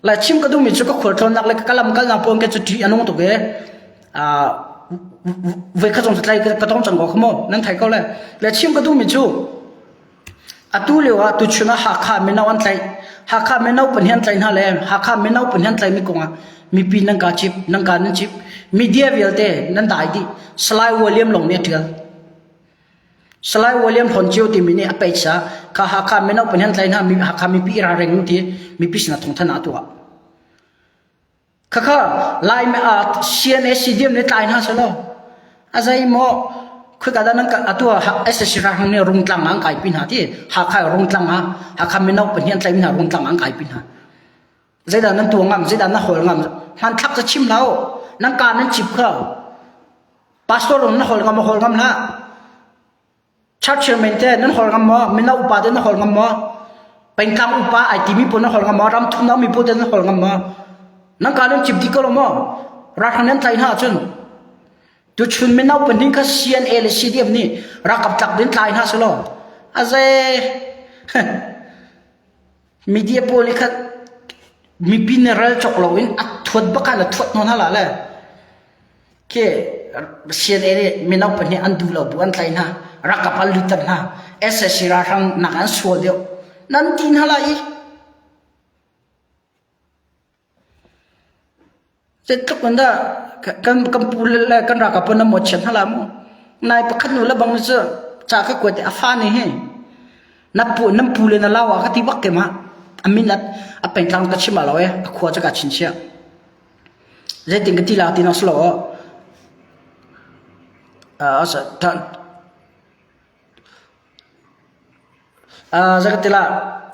[SPEAKER 1] Lai chim ka duhmi cu ka khualtlawnnak le ka lam kalnak pawn ke cu ṭih a nung tuk e. Voi khat zong tlai ka tong cang ko kha mu. Nan thei ko le. Le chim ka duhmi cu Atu lio ah tuchun ah Hakha mino an tlaih. Hakha mino pahnih an tlaih hna le Hakha mino pahnih an tlaihmi kong ah mipi nan ka cip, nan ka nan cip. Media vialte nan dai dih. Salai William lawng nih a ṭial. Salai William Hlawn Cio timi nih a page ah kha Hakha mino pahnih an tlaih hna, Hakha mipi i ralring ti mipi sinah thawngthanh ah a tuah. Khakha Laimi ah CNA CDM nih tlai hna selaw a zei maw khika dah nan atu ah SSC ralhrang nih Rungtlang ah an kaipi hna ti Hakha Rungtlang ah Hakha mino pahnih an tlaimi hna Rungtlang ah an kaipi hna. Zeidah nan tuah ngam zeidah na hawl ngam hmanthlak ca chim hlah u nan ka nan cip kho pastor lung na hawl ngam hawl ngam hlah Church chairman te nan hawl ngam maw? Mino upa te nan hawl ngam maw? Pengtlang upa ai timi pawl nan hawl ngam maw? Ram thumnak mi pawl te nan hawl ngam maw? Nan ka nan cip dih ko lo maw? Ralhrang nan tlai hna ahcun tuchun mino pahnih kha CNA le CDF nih ralkap tlak din tlai hna selaw a zei Media pawl nih khan mipi nih ral cawk loin a thuat bak ah na thuat nawn hna le khi CNA nih mino pahnih an duh lo bu an tlaih hna ralkap an lutter hna SSC ralhrang nak an sual deuh nan ti hna lai i Zeitluk in dah kan kan pu le kan ralkap pawl nan mawhchiat hna lai mu. Nai pakhat nu le bang cu ca ka kuat i a fa nih hin na pu nan pu le na lau ah ka ti bak ke ma. A min a pengtlang ka chim ah lo e a khua cu ka chinchiah. Zeitin ka ti la ti na si lo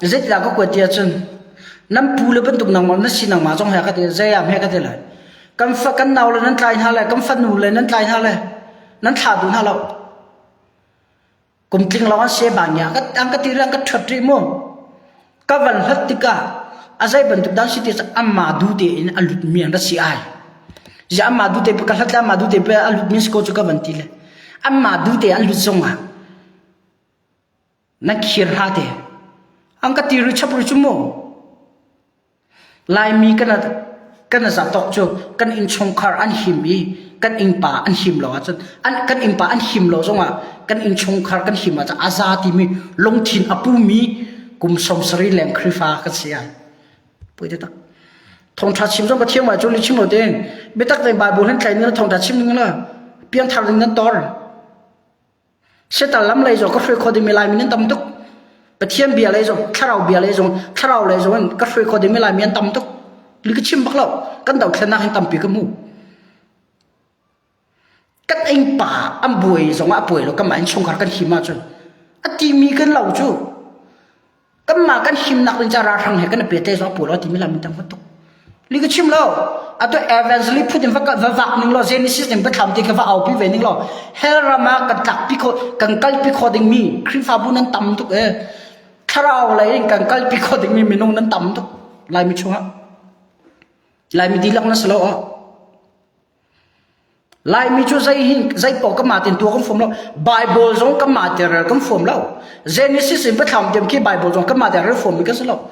[SPEAKER 1] Zeitidah ka kuat ti ahcun nan pu le bantuk nangmah na si nangmah zong he ka ti zei ah hme ka ti lai. Kan fa kan nau le nan tlai hna le kan fanu le nan tlai hna le nan thlah duh hna lo. Kum tling lawng an se bang ya an ka ti an ka ṭhuat rih mu. Ka van hlat tikah A zei bantuk dah si ti amma du te in a lut mi an ra si ai. Zia amma du te ka hlat amma du te pe a lut mi ko chu ka van ti le. Amma du te an lut zong ah na khir ha te. Ang ka ti ru chap ru chu mu. Laimi kan kan zatawk cu kan innchungkhar an him i kan innpa an him lo ahcun an kan innpa an him lo zongah kan innchungkhar kan him ahcun a za timi lungthin a pumi kum 70 leng Khrihfa kan si ai. Pui te tak. Thawngtha chim zong ka thiam ai cu li chim lo tein biatak tein Bible hin tlai ning thawngtha chim ning la piangthar ding nan tor. Setal lam lei zong ka hruai kho dingmi Laimi nan tam tuk. Pathian bia lei zong, thlarau bia lei zong, thlarau lei zong in ka hruai kho dingmi Laimi an tam tuk. Li ka chim bak lo. Kan dothlennak hin tampi ka hmu. Kan innpa an buai zong ah a buai lo. Kanmah innchungkhar kan him ahcun. A timi kan lo cu. Kanmah kan himnak ding ca ralhrang he kan i pehtlaih zong a pawi lo timi lam in tam tuk. Li ka chim lo. Atu evangelist phut in va va vak ning law Genesis in biathlam ti kha va aupi ve ning law hell ram ah kan tlakpi kho kan kalpi kho dingmi Khrihfabu nan tam tuk e. Thlarau lei in kan kalpi kho dingmi minung nan tam tuk Laimi chungah. Laimi dihlak na si lo oh. Laimi cu zei hin zei paoh kan mah tein tuah kan fom lo. Bible zong kan mah te rel kan fom lo. Genesis in Biathlam tiang khi Bible zong kan mah te rel fom mi kan si lo.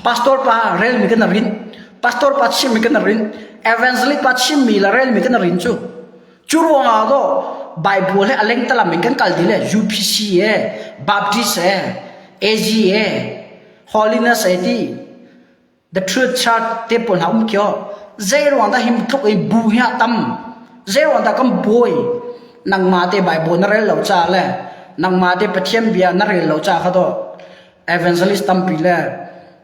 [SPEAKER 1] Pastor pa rel mi kan rin. Pastor pa chim mi kan rin. Evangelist pa chim mi le rel mi kan rin cu. Cu ruangah do Bible he a lengtalam in kan kal dih le UPC e, Baptist e, AG e, Holiness e ti The Truth Church te pawl hna um kio zei ruang dah him tluk i bu hi a tam zei ruang dah kan buai nangmah te Bible na rel lo ca le nangmah te Pathian bia na rel lo ca kha do evangelist tampi le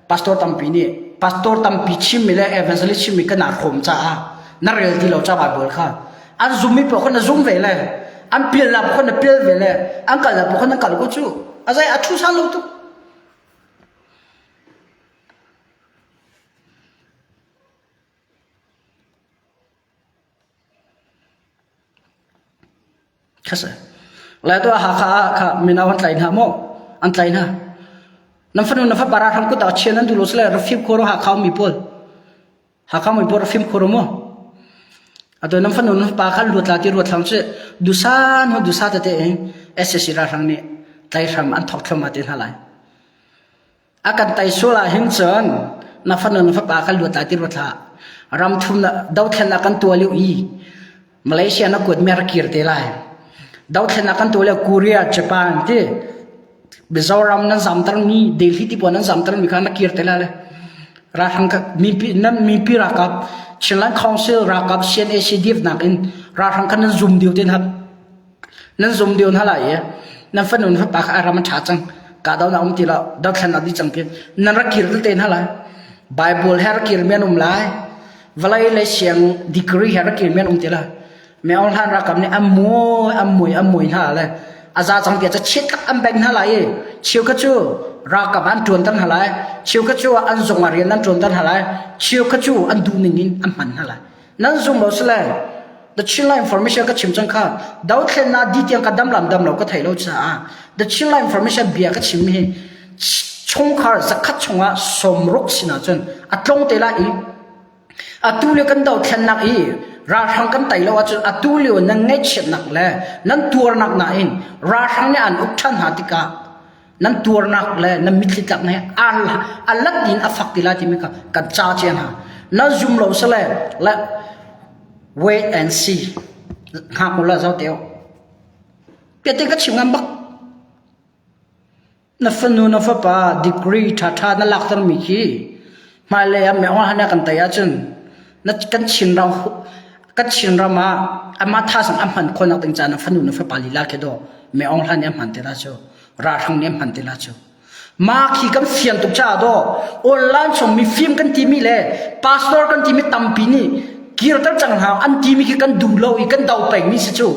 [SPEAKER 1] pastor tampi nih pastor tampi chimmi le evangelist chimmi kan hrawm caah na rel ti lo ca Bible kha an zummi paoh kha na zum ve le an pialnak paoh kha na pial ve le an kalnak paoh kha na kal ko cu a zei a thu san lo tuk Lai tuah Hakha ah kha mino an tlai hna maw? An tlai hna. Nan fanu na fapa ralhrang kut ah chia nan duh lo sile ra fim khur Hakha mi pawl. Hakha mi pawl ra fim khur mu. Atu nan fanu nan fapa kha luat la ti ruat hlang cu dusa nu dusa tete in SAC ralhrang nih tlai hram an thok thluahmah te hna lai. A kan tei sual ahhin cun na fanu na fapa kha luat lai ti ruat hlah. Ram thum dothlennak kan tuah lio i Malaysia na kuat mi a rak kir te lai. Dothlennak kan tuah lio Korea, Japan ti Mizoram nan zamtermi, Delhi ti pawl nan zamtermi kha na kir te lai le. Ralhrang mipi nan mipi ralkap Chinland Council ralkap CNAC dirnak in ralhrang kha nan zum deuh te hna. Nan zum deuh hna lai i nan fanu nan fapa kha a ram a ṭha cang, kahdohnak um ti lo, dothlennak dih cang ti nan rak kir tete hna lai. Bible he rak kirmi an um lai. Vawlei le siang degree he rak kirmi an um ti lai. Me Aung Hlan ralkap nih an muai, an muai, an muai hna le a za cang tiah chiat tak an beng hna lai i cheukhat cu ralkap an ṭuanter hna lai, cheukhat cu an zung ah rian an ṭuanter hna lai, cheukhat cu an duh ning in an hman hna lai. Nan zum lo sile The Chinland Information ka chim cang kha dothlennak di tiang ka dam lam dam lo ka thei lo caah The Chinland Information bia ka chim hi chungkhar zakhat chungah sawmruk sinah cun a tlong te lai i atu lio kan dothlennak i ralhrang kan tai lo ahcun atu lio nan ngaihchiatnak le nan tuarnak nain ralhrang nih an uk ṭhan hna tikah nan tuarnak le nan mitthli tlaknak hi a lat in a fak ti lai timi kha kan ca cia hna nan zum lo sale le wait and see hngak u la zo te te ka chim ngam bak na fanu na fapa degree tha tha na lakter mi khi hmailei ah meo han kan tai ahcun na kan Chin ram kan Chin ram ah amah tha sang a hman khawhnak ding ca na fanu na fapa lila khi do Meong Hlan nih a hman te la cu ralhrang nih a hman te la cu mah khi kan fian tuk caah do online chung mifim kan timi le pastor kan timi tampi nih kirter cang hna an timi khi kan duh lo i kan do pengmi si cu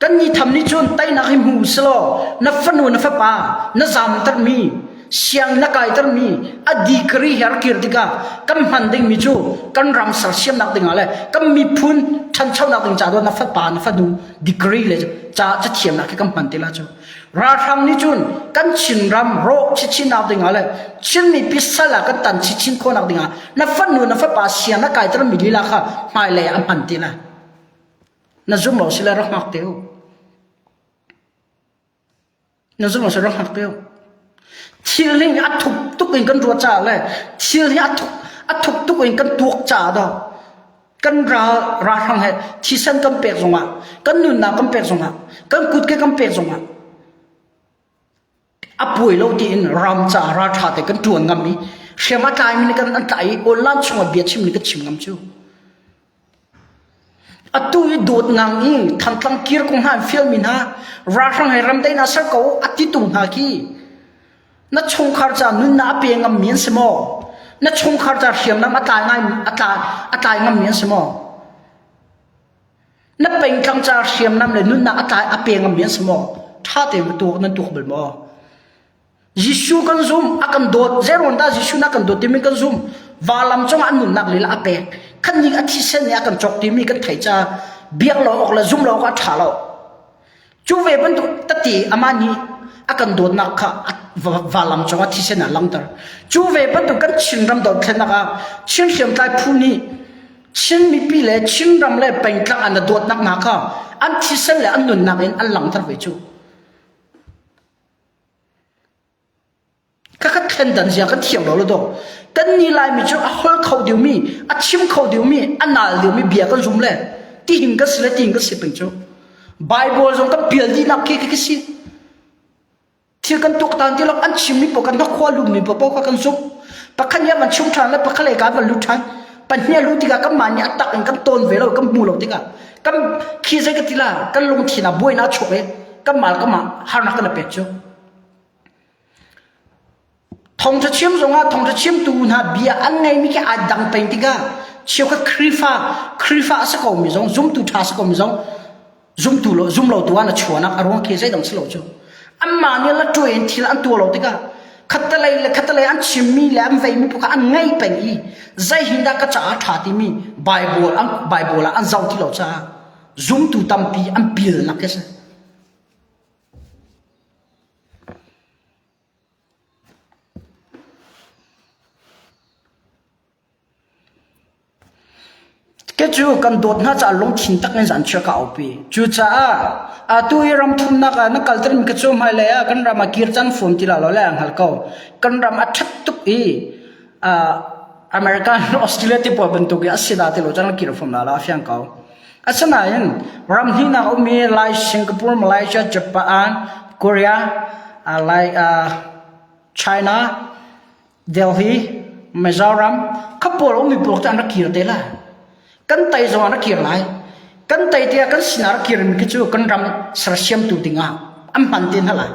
[SPEAKER 1] Kan ni tham nih cun teinak hi hmu selaw na fanu na fapa na zamtermi siang na kaitermi a degree he kir tikah kan hman dingmi cu kan ram sersiamnak dingah le kan miphun ṭhanchonak ding ca na fapa na fanu degree le ca cathiamnak khi kan hman te la cu. Ralhrang nih cun kan Chinram rawh chinchin nak dingah le Chin mipi sal ah kan tan chinchin khawhnak dingah na fanu na fapa siang na kaiter mi lila kha hmailei ah a hman ti lai. Na zum lo sile rak hngak te u. Na zum lo sile rak hngak te u. Thil hi a thuk tuk in kan ruah caah le thil hi a thuk a thuk tuk in kan tuak caah dah kan ral ralhrang he thisen kan pek zongah kan nunnak kan pek zongah kan kut ke kan pek zongah a puai lo tiin ram ca ralṭha te kan ṭuan ngam i hriam a tlaimi nih kan an tlai i online chungah bia chim nih kan chim ngam cu atu i dawt ngang i thantlang kir kong hna an fialmi hna ralhrang he ramdaihnak ser ko a ti tung hna khi Na chungkhar ca nunnak a pe ngammi an si maw? Na chungkhar ca hriamnam a tlai ngai a tlai a tlai ngammi an si maw? Na pengtlang ca hriamnam le nunnak a tlai a pe ngammi an si maw? Ṭha tein va tuak nan tuak bal maw? Jesuh kan zum, a kan dawt. Zeiruang dah Jesuh na kan dawt timi kan zum. Valam cungah an nunnak lila a pek. Khan ning a thisen nih a kan cawk timi kan thei ca biak lo awk le zum lo awk a ṭha lo. Cu ve bantuk tete amah nih a kan dawtnak kha valam cungah thisen ah langhter. Cu ve bantuk kan Chinram dothlennak ah Chin hriamtlai phu nih Chin mipi le Chinram le pengtlang an dawtnak hna kha an thisen le an nunnak in an langhter ve cu. Ka kan thlendan zia kan thiam lo lo do. Kan ni Laimi cu a hol kho deuhmi, a chim kho deuhmi, a nal deuhmi bia kan zum le tihin kan si le tihin kan si peng cu. Bible zong kan pial dihnak khi khi si. Thil kan tuaktan ti lo an chimmi paoh kan khua lummi paoh kha kan zumh. Pakhat nih an chim ṭhan le pakhat lei ka van lut ṭhan. Pahnih a luh tikah kanmah nih a tak in kan tawn ve lo kan hmu lo tikah kan khi zei ka ti la kan lungthin ah buainak a chuak i kanmah le kanmah harnak kan i pek cu. Thawngṭha chim zongah thawngṭha chimtu hna bia an ngeimi khi aa dang peng tikah cheukhat Khrihfa Khrihfa a si komi zong zumtu ṭha a si komi zong zumtu lo zum lo tu ah na chuahnak a ruang khi zeidang si lo cu. Anmah nih la ṭuai in thil an tuah lo tikah khattelei le khattelei an chimmi le an veimi paoh kha an ngei peng i zei hin dah ka caah ṭha timi Bible an Bible ah an zoh ti lo caah zumtu tampi an pilnak khi a si. Ke cu kan dawt hna caah lungthin tak in zanchiar ka aupi. Cucaah atu i ram thumnak ah na kalter mi ka cu hmailei ah kan ram ah kir cang fum ti la lo le hngal ko. Kan ram a ṭhat tuk i American Australia ti pawl bantuk i a si dah ti lo cang kir fum la la a fiang ko. Asinain ram hnihnak a ummi Lai, Singapore, Malaysia, Japan, Korea, Lai, China, Delhi, Mizoram, kha pawl ummi pawl cu an rak kir te lai. Kan tei zong an rak kir lai. Kan tei tiah kan sinah rak kirmi khi cu kan ram sersiamtu dingah an hman te hna lai.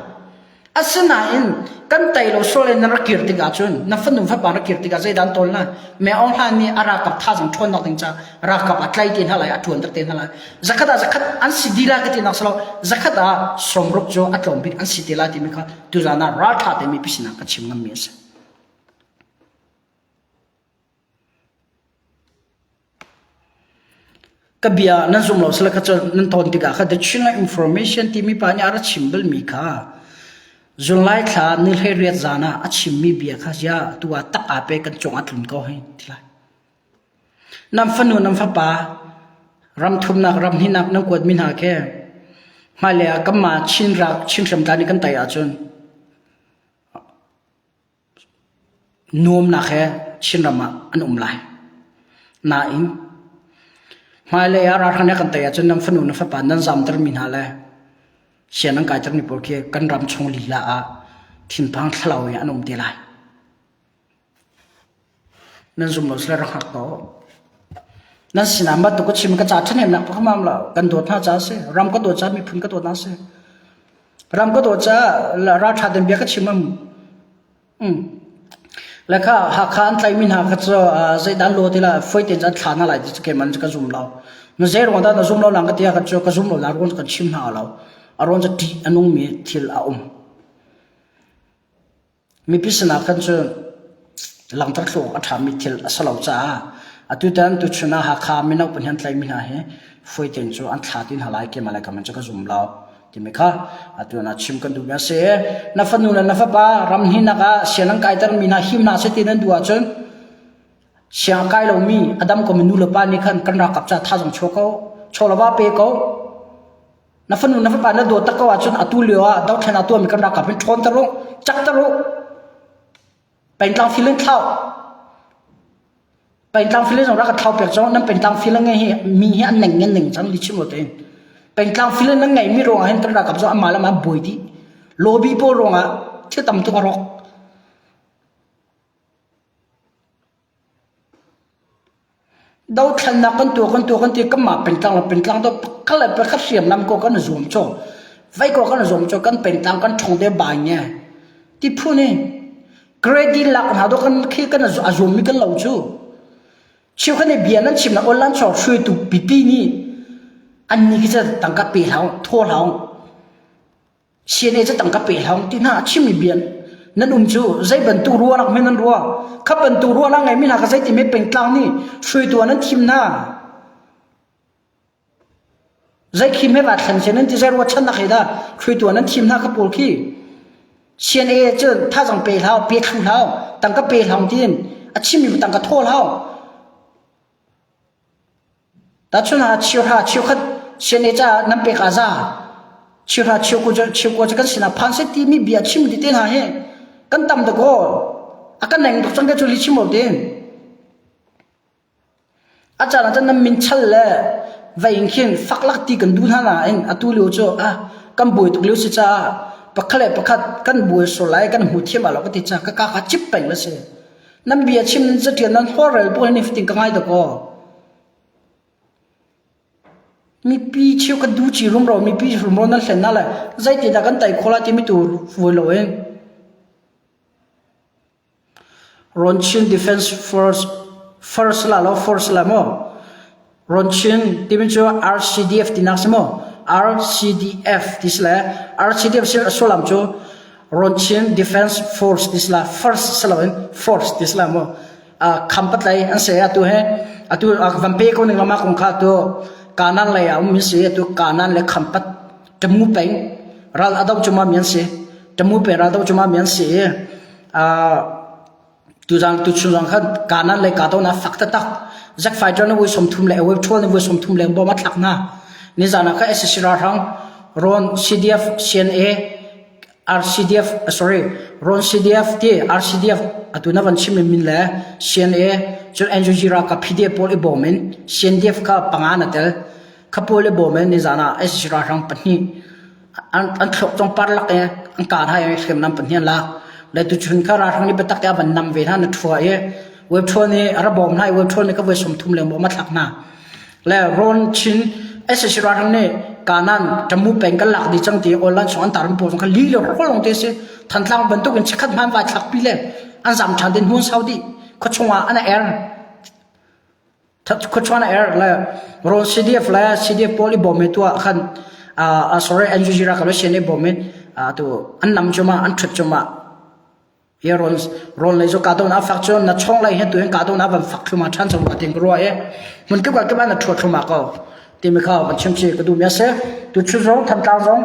[SPEAKER 1] Asinain kan tei lo sual in na rak kir tikah cun na fanu fapa rak kir tikah zeidah an tawl lai? Me Aung Hlaing nih a ralkap thazaang ṭhawnnak ding caah ralkap a tlai te hna lai, a ṭuanter te hna lai. Zakhat ah zakhat an si dih lai ka ti nak si lo, zakhat ah sawmruk cu a tlawm bik an si te lai timi kha tuzaan ah ralṭha te mipi sinah ka chim ngammi a si. Ka bia nan zum lo sile kha cu nan tawn tikah kha The Chinland Information timi pa nih a ra chim balmi kha July thla ni 18 zan ah a chimmi bia kha zia tu ah tak aa pe kan cung ah tlun ko hei ti lai. Nan fanu nan fapa ram thumnak ram hninak nan kuatmi hna khi hmailei ah kanmah Chin rak Chin hriamtlai nih kan tei ahcun Nuamnak he Chinram ah an um lai. Nain, hmailei ah ralhrang nih a kan tei ahcun nan fanu na fapa nan zamtermi hna le sian nan kaitermi pawl khi kan ram chung lila ah thinphang thlalau in an um te lai. Nan zum lo sile rak hngak ko. Nan sinah bantuk ka chim ka ca ṭhahnemnak pakhat mam lo. Kan dawt hna caah a si. Ram ka dawt caah miphun ka dawt hna a si. Ram ka dawt caah ralṭha tein bia ka chim am. Le kha Hakha an tlaihmi hna kha cu zeidah an law ti la fawi tein an thla hna lai ti cu keimah ka zum lo. Na zei ruang dah na zum lo lang ka ti ah cu ka zum lo la ruang cu kan chim hna lo. A ruang cu ṭih a nungmi thil a um. Mipi sinah khan cun langhter thlu awk a ṭhami thil a si lo caah atutan tuchun ah Hakha mino pahnih an tlaihmi hna hi fawi tein cu an thla ti hna lai keimah le keimah cu ka zum lo. Timi kha atu na chim kan duhmi a si. Na fanu le na fapa ram hninak ah sian an kaitermi hna him hna seh ti nan duh ahcun siang kai lomi a dam komi nu le pa nih khan kan ralkap ca thazang chuah ko, chawlava pe ko. Na fanu na fapa na dawt tak ko ahcun atu lio ah dothlen a tuahmi kan ralkap hin ṭhawn ter u, cak ter u. Pengtlang fil in thlau. Pengtlang fil zong rak ka thlau pek cang. Nan pengtlang fil ngai hi mi hi an neng ngen ning cang li chim te. Pengtlang fil nan ngai mi ruangah hin kan ralkap zong amah le mah buai dih. Lobby pawl ruangah thil tam tuk a rawk. Dothlennak kan tuah kan tuah kan ti kanmah pengtlang le pengtlang to pakhat le pakhat hriamnam ko kan i zuam caw. Vai ko kan i zuam caw kan pengtlang kan ṭhong te bai nge. Ti phun in credit lak hna do kan khi kan a zuammi kan lo cu. Cheukhat nih bia nan chimnak online chuak hruaitu pipi nih an ni khi cu tangka pe hlah thaw hlah CNA cu tangka pe hlah ti hna a chimmi bia nan um cu zei bantuk ruahnak hme nan ruah kha bantuk ruahnak ngeimi hna kha zeiti me pengtlang nih hruaitu ah nan thim hna zei khi me va thlen se nan ti zei ruahchannak he dah hruaitu ah nan thim hna kha pawl khi CNA cu thazang pe hlah pe thlu hlah tangka pe hlah tiin a chimmi tangka thaw hlah Tahchun ah cheuhra cheukhat CNA caah nan pek ah za cheuhra cheukua cu cheukua cu kan sinah phan seh timi bia chim ti te hna hi kan tam tuk aw a kan neng tuk cang ke cu li chim lo tin a caan ah cun nan min chal le vei in khin fak lak ti kan duh hna nain atu lio cu ah kan buai tuk lio si caah pakhat le pakhat kan buai sual lai kan hmu thiam ah lo ka ti caah ka ka kha cip peng la si Nan bia chim nan catial nan holhrel pawl hi nifatin ka ngai dawk aw. Mipi cheu ka du ci rumro mipi rumro nan hlen na le zeiti dah kan tai khawh lai timi tu vui lo in. Ron Chin Defense Force Force la lo Force la mo. Ron Chin timi cu RCDF tinak si maw? RCDF ti si le RCDF si a sullam cu Ron Chin Defense Force ti si la first si loin force ti si la maw? Khampat lei an si atu he atu van pe ko ning lama kong kha atu Kanan lei ah um mi si atu Kanan le Khampat Tamu peng ral ado cuma mi an si Tamu peng ral do cuma mi an si Tuzaan tuchun zong khan kanan le kahdohnak fak taktak Zack Fighter nih voi 30 le Wave Troll nih voi 30 leng bom a thlak hna. Nizan ah khan SAC ralhrang Ron CDF CNA RCDF sorry Ron CDF ti RCDF atu na van chim min le CNA cun NUG ralkap PDF pawl i bawm in CNDF kha panga na tel kha pawl i bawm in nizan ah SAC ralhrang pahnih an thluak cong parlak i an kar hai i hriamnam pahnih an lak le tuchun kha ralhrang nih biatak te a van nam ve hna na thua i web thua nih a ra bawm hna i web thua nih ka voi 30 leng bawm a thlak hna le Ron Chin SSC ralhrang nih kanan tamu peng kan lak dih cang ti online chung an tarum pawl kha li le rolong te si Thantlang bantuk in chikhat hman vai thlak pi le an zam than din hun sau di khuachung ah an er Khuachuan a er le rawl CDF le CDF pawl i bawm i tuah khan uh, sorry NUG ralkap le CNA bawm in uh, tu an nam cuma an ṭhut cuma hi rawl rawl lei cu kahdohnak a fak cun na chong lei he tu hin kahdohnak van fak thluma ṭhan cang rua tin ka ruah i hmun kip kip ah na ṭhuat thluma ko timi kha van chim chi ka duh mi a si tu chu zong Thantlang zong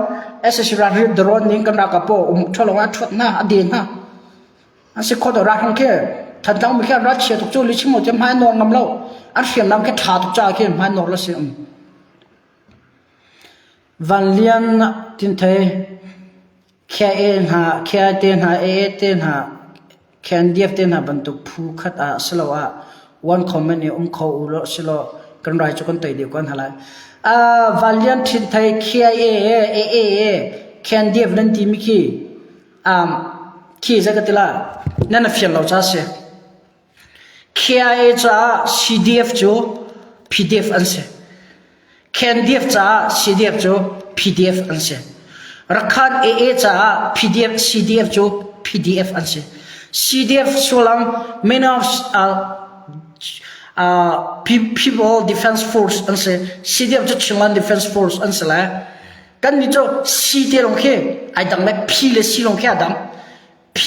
[SPEAKER 1] SSC ralrin drone ning kan ralkap pawl um ṭhalo ah ṭhuat hna a den hna An si khawh deuh ralhrang khi Thantlang mi khi an ralchia tuk cu lichim cu hmai nawr ngam lo an hriamnam khi ṭha tuk caah khi hmai nawr la si um. Van Lian Tin Thei Khia E hna Khia te hna AA te hna KNDF te hna bantuk phu khat ah siloah one comment i um kho u law silo kan rai cu kan tei deuh kan halai. Uh, Van Lian Thin Thei Khia E AA KNDF nan ti mi khi Um, khi zei ka ti la nan a fian lo ca si. KIA caah CDF cu PDF an si. KNDF caah CDF cu PDF an si. Rakhan AA caah PDF CDF cu PDF an si. CDF sullam Men of uh, uh, People Defense Force an si. CDF cu Chinland Defense Force an si lai. Kan nih cu C te lawng khi ai dang le P le C lawng khi a dang. P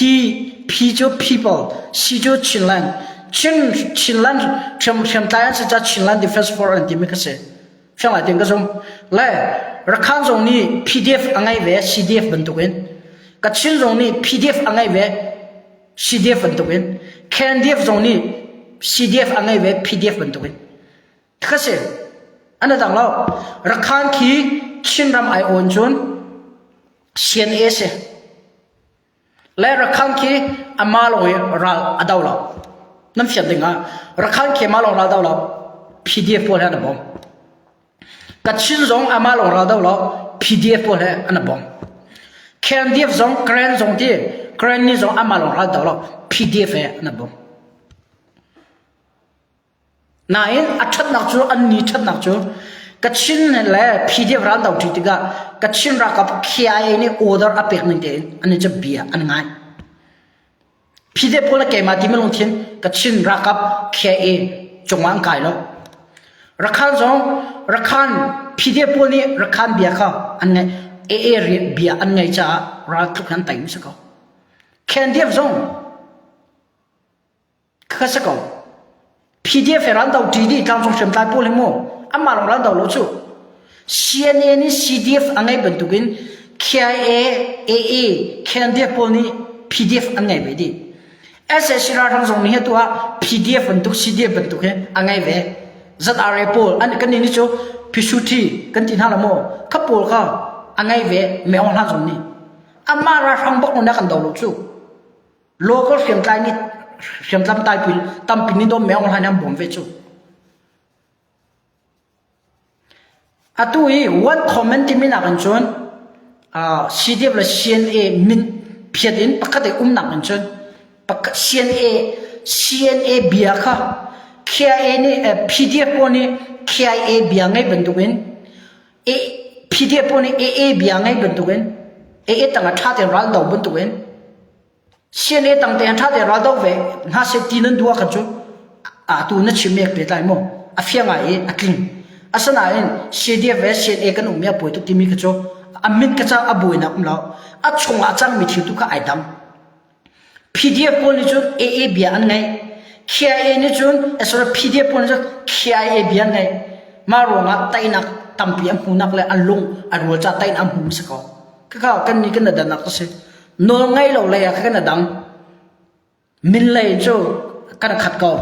[SPEAKER 1] P cu people, C cu Chinland. Chin Chinland hriam hriamtlai an si ca Chinland Defense Force an timi kha si. Fiang lai tin ka zum. Le Rakhan zong nih PDF a ngei ve CDF bantukin. Kachin zong nih PDF a ngei ve CDF bantukin. KNDF zong nih CDF a ngei ve PDF bantukin. Kha si. An dang lo. Rakhan khi Chinram ai awn cun CNA si. Le Rakhan khi ama lawng i ral a do lo. Nan fian ding ah Rakhan khi ama lawng ral do lo. PDF pawl he an bawm. Kachin zong ama lawng ral do lo. PDF pawl he an bawm. KNDF zong Karen zong ti Karen ni zong ama lawng ral do lo. PDF he an bawm. Nain a ṭhatnak cu an ni ṭhatnak cu Kachin le PDF ral do ṭi tikah Kachin ralkap KIA nih order a pek ning tein an i cu bia an ngai. PDF pawl le keimah ti lungthin Kachin ralkap KIA cungah an kai lo. Rakhan zong Rakhan PDF pawl nih Rakhan bia kha an ngaih AA bia an ngaih caah ral tluk an tai si ko. KNDF zong Kha si ko. PDF he ral do ṭi dih tlangcung hriamtlai pawl hi mu anmah lawng ral do lo cu. CNA nih CDF a ngeih bantukin KIA, AA, KNDF pawl nih PDF an ngei ve dih. SAC ralhrang zong nih atu ah PDF bantuk CDF bantuk hi a ngei ve. ZRA pawl an kan nih cu Pisuthi kan ti hna la maw kha pawl kha a ngei ve Meong Hlan zong nih. Amah ralhrang bak na kan do lo cu. Local hriamtlai nih hriamtlam taipi tampi nih dawm meong hlan an bawm ve cu. Atu i one comment timi nak in cun CDF le CNA min phiat in pakhat i umnak in cun CNA CNA bia kha KIA nih PDF pawl nih KIA bia ngei bantukin PDF pawl nih AA bia ngei bantukin AA tangah ṭha tein ral do bantukin CNA tang tein ṭha tein ral do ve hna seh ti nan duh ahkhan cu atu na chim mi pe tlai maw a fiang ai i a tling asinain CDF le CNA kan um mi a buai tuk timi kha cu a mit ka ca a buainak um lo a chungah cangmi thil tu kha ai dang PDF pawl nih cun AA bia an ngaih. KIA nih cun sorry PDF pawl nih cun KIA bia an ngaih. Mah ruangah teinak tampi an hmuhnak le an lung a rual ca teinak an hmu si ko. Khakha kan nih kan dannak a si. Nawl ngei lo lei ah kha kan dang. Min lei cu kan khat ko.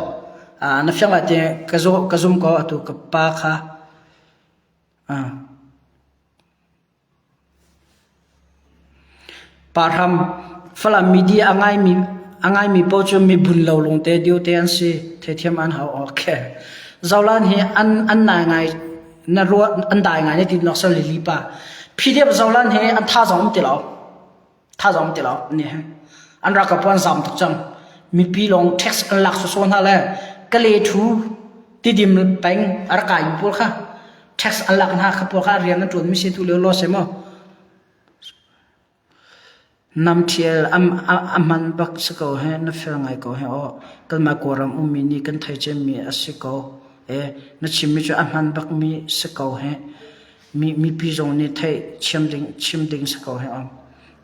[SPEAKER 1] Na fiang lai ti ka zum ko atu ka pa kha. Parham, Falam media a ngaimi a ngaimi paoh cu mibun lo lungte diote an si. Theithiam an hau. Okay. Zolan hi an an nai ngai na ruah an dai ngai na ti nok sal lili pa. PDF Zolan hi an tha zong um ti lo. Tha zong um ti lo ni he. An ralkap an zam tuk cang. Mipi lawng tax an lak soso hna le kale thu tidim peng a rak kai mi pawl kha tax an lak hna kha pawl kha rian an ṭuan mi si tu lio lo se maw nam thial a hman bak si ko he na fel ngai ko he aw kanmah kawlram ummi nih kan thei cemmi a si ko e na chimmi cu a hman bak mi si ko he mi mipi zong nih theih chim ding chim ding si ko he aw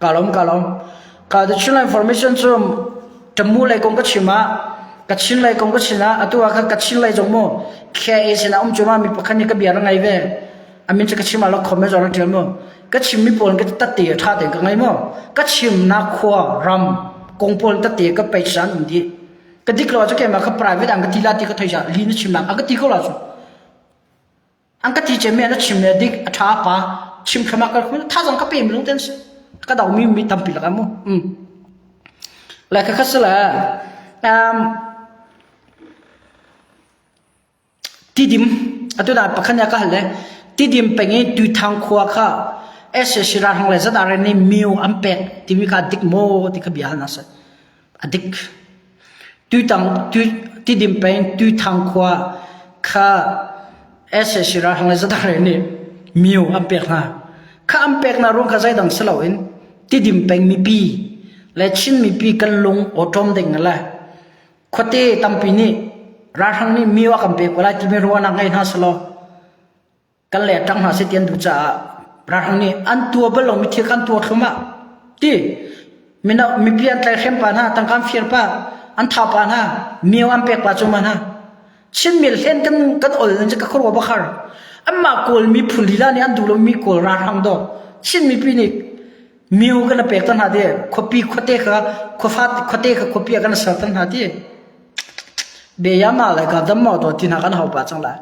[SPEAKER 1] Ka lawm, ka lawm. Ka the Chin information cu Tamu lei kong ka chim ah Kachin lei kong ka chim ah atu ah khan Kachin lei zong mu KA sin ah um cu ma mi pakhat nih ka bia ra ngai ve. A min cu ka chim ah lo comment zong ra tial mu. Ka chim mi pawl ka tatte tha tein ka ngai mu. Ka chimnak khua ram kong pawl tatte ka page an um dih. Ka dik lo cu keimah ka private an ka ti la ti ka thei ja li na chim nak a ka ti ko la cu. An ka ti cem mi na chim le dik a ṭha pa chim thlama kal khun thazang ka pe mi lung ten si ka dau mi mi tampi lak mu um le ka kha sala um tidim atu da pakhan ya ka hal le tidim peng i tuithang khua kha SSC ralhrang le ZRA nih miu an pek timi kha dik maw ti kha bia hal na si A dik. Tuitang, Tidim peng Tuithang khua kha sac ralhrang le zadang nih myo an pek hna. Kha an pek hna ruang kha zeidang si loin Tidim peng mipi le Chin mipi kan lung awṭawm ding le khuate tampi nih ralhrang nih myo a kan pek ko lai timi ruahnak ngei hna selaw kan le ṭang hna seh ti an duh caah ralhrang nih an tua bal lomi thil kan tua thlum ah ti mino mipi an tlaihrem pa hna tangka an fir pa an thau pa hna mio an pek pa cu ma hna Chin mil hlen kan kan ol nan ka khuaruah bakhar.
[SPEAKER 2] Anmah Kawl miphun lila nih an duh lomi Kawl ralhrang dawh Chin mipi nih myo kan pek tan hna ti khuapi khuate kha khuafa khuate kha khuapi ah kan ser tan hna ti beyama le ka dam maw to ti hna kan hau pa cang lai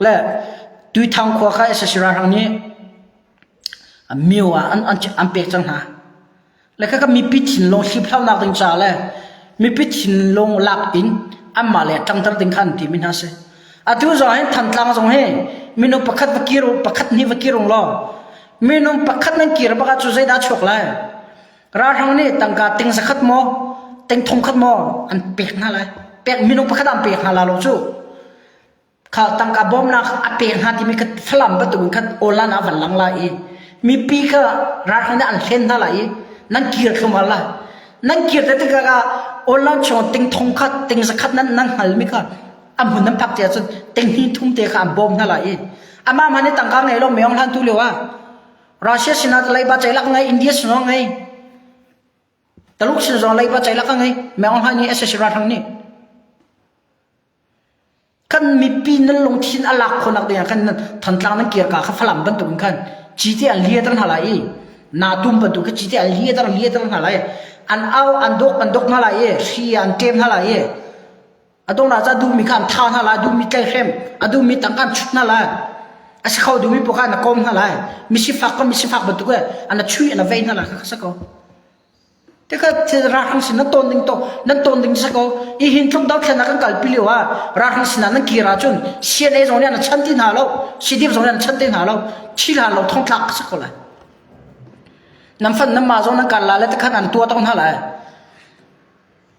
[SPEAKER 2] le tuithang khua kha SSC ralhrang nih myo ah an an an pek cang hna Le khakha mipi thinlung hliphlaunak ding ca le mipi thinlung lak in anmah le ṭangter ding kha an timi hna si. Atu zong hin Thantlang zong hi minung pakhat va kir pakhat hnih va kir ung law minung pakhat nan kir bak ah cu zeidah chuak lai? Ralhrang nih tangka ting zakhat maw ting thong khat maw an pek hna lai. Pek minung pakhat an pek hna la lo cu. Kha tangka bawmnak a pek hna timi kha Falam bantukin khan online ah van lang lai i mipi kha ralhrang nih an hlen hna lai i nan kir thluahmah lai. Nan kir te tikah ah online chung ting thong khat ting zakhat nan nan hngalmi kha a hmun nan phak te ahcun ting hnih thum te kha an bawm hna lai i amah hmanh nih tangka ngei lo meong hlan tu lio ah Russia sinah leiba ceilak ngei India sinah ngei Taluk sin zong leiba ceilak a ngei meong hlan nih SSC ralhrang nih Kan mipi nan lungthin a lak khawhnak ding ah khan Thantlang nan kir ka kha Falam bantuk in khan cite an liater hna lai i natum bantuk kha cite an liater liater hna lai an au an dawk an dawk hna lai i hri an ṭem hna lai i a donghnak ca duhmi kha an tha hna lai duhmi tlaihrem a duhmi tangka an chut hna lai a si kho duhmi paoh kha an kawm hna lai misifak ka misifak bantuk an chui an vei hna lai kha kha si ko Tikha ralhrang sin nan tawn ding to nan tawn ding si ko i hin tluk dothlennak kan kalpi lio ah ralhrang sinah nan kir ahcun CNA zong nih an chan ti hna lo CDF zong nih an chan ti hna lo thi hlan lo thong thlak si ko lai nan fan nan ma zong nan kal la le tikhan an tua tong hna lai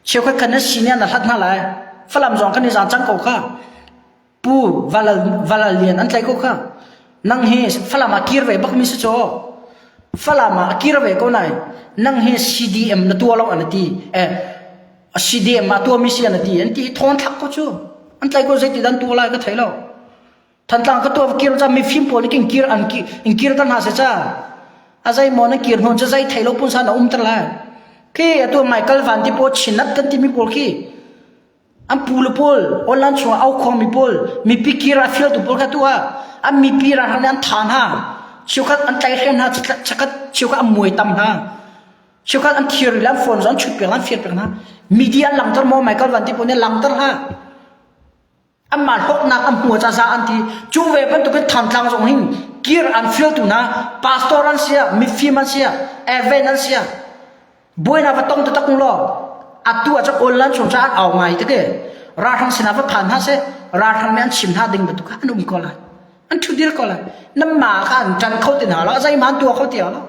[SPEAKER 2] cheukhat khan nan si nih an hlat hna lai falam zong kan i zang cang ko kha Pu Valal Lian an tlaih ko kha. Nang hi Falam ah kir ve bak mi si caw. Falam ah a kir ve ko nai. Nang hi CDM na tua lo an ti. Eh CDM ah tua mi si an ti. An ti thon thlak ko cu. An tlai ko zeiti dan tua lai ka thei lo. Thantlang ka tua kir ca mi fim pawl kin kir an ki in kir tan ha se cha. A zai mo na kir hnon cha zai thei lo pun sa na um ter lai. Khi atu Michael Van ti po chinat kan ti mi pawl khi An pu le pawl online chungah au khuangmi pawl mipi kir a fialtu pawl kha tu ah an mipi ralhrang nih an tha hna cheukhat an tlaihhrem hna cheukhat cheukhat an muai tam hna cheukhat an thir le an phone zong an chut piak an fir piak hna media an langter maw Michael Van ti pawl nih langter hlah anmah hlawknak an hmu ca za an ti cu ve bantukin Thantlang zong hin kir an fialtu hna pastor an sia mifim an sia even an sia Buainak va tong taktak law atu ah cun online chung ca an au ngai te ke ralhrang sinah va phan hna seh ralhrang nih an chim hna ding bantuk kha an um ko lai an ṭhu dir ko lai nan ma kha an ṭan kho ti hna lo zeihmah an tuah kho ti lo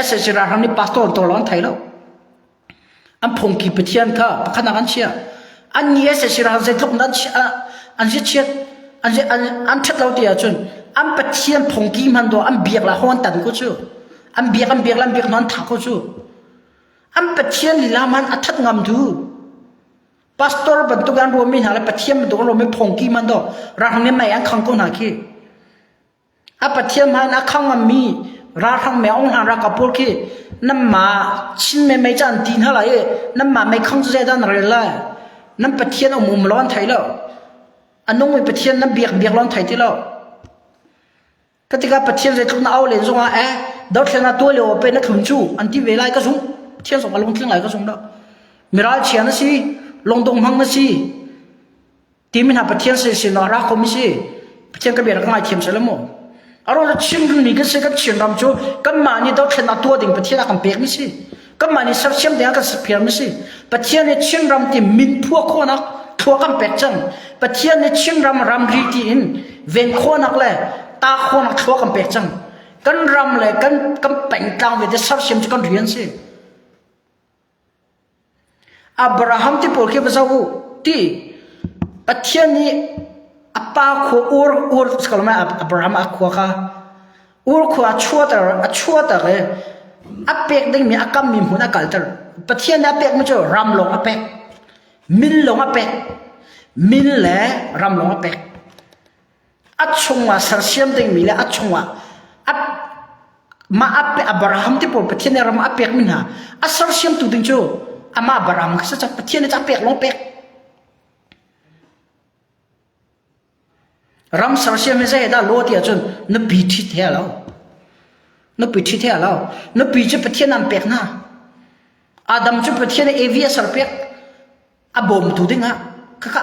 [SPEAKER 2] SAC ralhrang nih pastor to lo an thei lo An phungki pathian kha pakhatnak an chiah. An ni SAC ral zeitluk an an chiat an an ṭhat lo ti ahcun an pathian phungki hman dawh an biak la ho an tan ko cu. An biak an biak an biak an thah ko cu. An pathian lila man a that ngam tu. Pastor bantuk an ruami hna le pathian bantuk an ruami phungki man dawh ralhrang nih mei an khang ko hna khi. A Pathian hmai in a khang ngammi ralhrang me Aung Hlan ralkap pawl khi nanmah Chin me mei ca an ti hna lai i nanmah mei khang cu zeidah nan rel lai? Nan Pathian um um lo an thei lo. A nungmi Pathian nan biak biak lo an thei ti lo. Ka tikah Pathian zeitluk na au len zongah eh dothlen ah tuah lio pe na thlun cu an ti ve lai ka zumh. Pathian zong a lungtling lai ka zum lo. Miral chia na si, lungdong hmang na si, Timi hna Pathian sin sin ah ra khomi si. Pathian ka bia ka ngaithiam seh mu. Aro Chin mi kan si kan Chin ram cu kanmah nih dothlen ah tuah ding Pathian a kan pek mi si. Kanmah nih sersiam ding a kan serpiar mi si. Pathian nih Chin ram ti min phua khawhnak thlua kan pek cang. Pathian nih Chin ram ramri ti in ven khawhnak le ta khawhnak thlua kan pek cang. Kan ram le kan kan pengtlang ve te sersiam cu kan rian si. Abraham ti pawl khi va zoh u ti Pathian nih a pa khua Ur Ur Abraham a khua kha Ur khua a chuahter a chuahter i a pek dingmi a kammi hmun a kalter. Pathian nih a pekmi cu ram lawng a pek min lawng a pek min le ram lawng a pek. A chungah sersiam dingmi le a chungah a mah a pe Abraham ti pawl Pathian nih ram a pekmi hna a sersiamtu ding cu amah Abraham kha si cang Pathian nih a pek lawng pek. Ram sersiam hi zei dah law ti ahcun nupi ṭhit he a lo. Nupi ṭhit he a lo. Nupi cu Pathian an pek hna. Adam cu Pathian nih Evi a serpiak. A bawmtu dingah khakha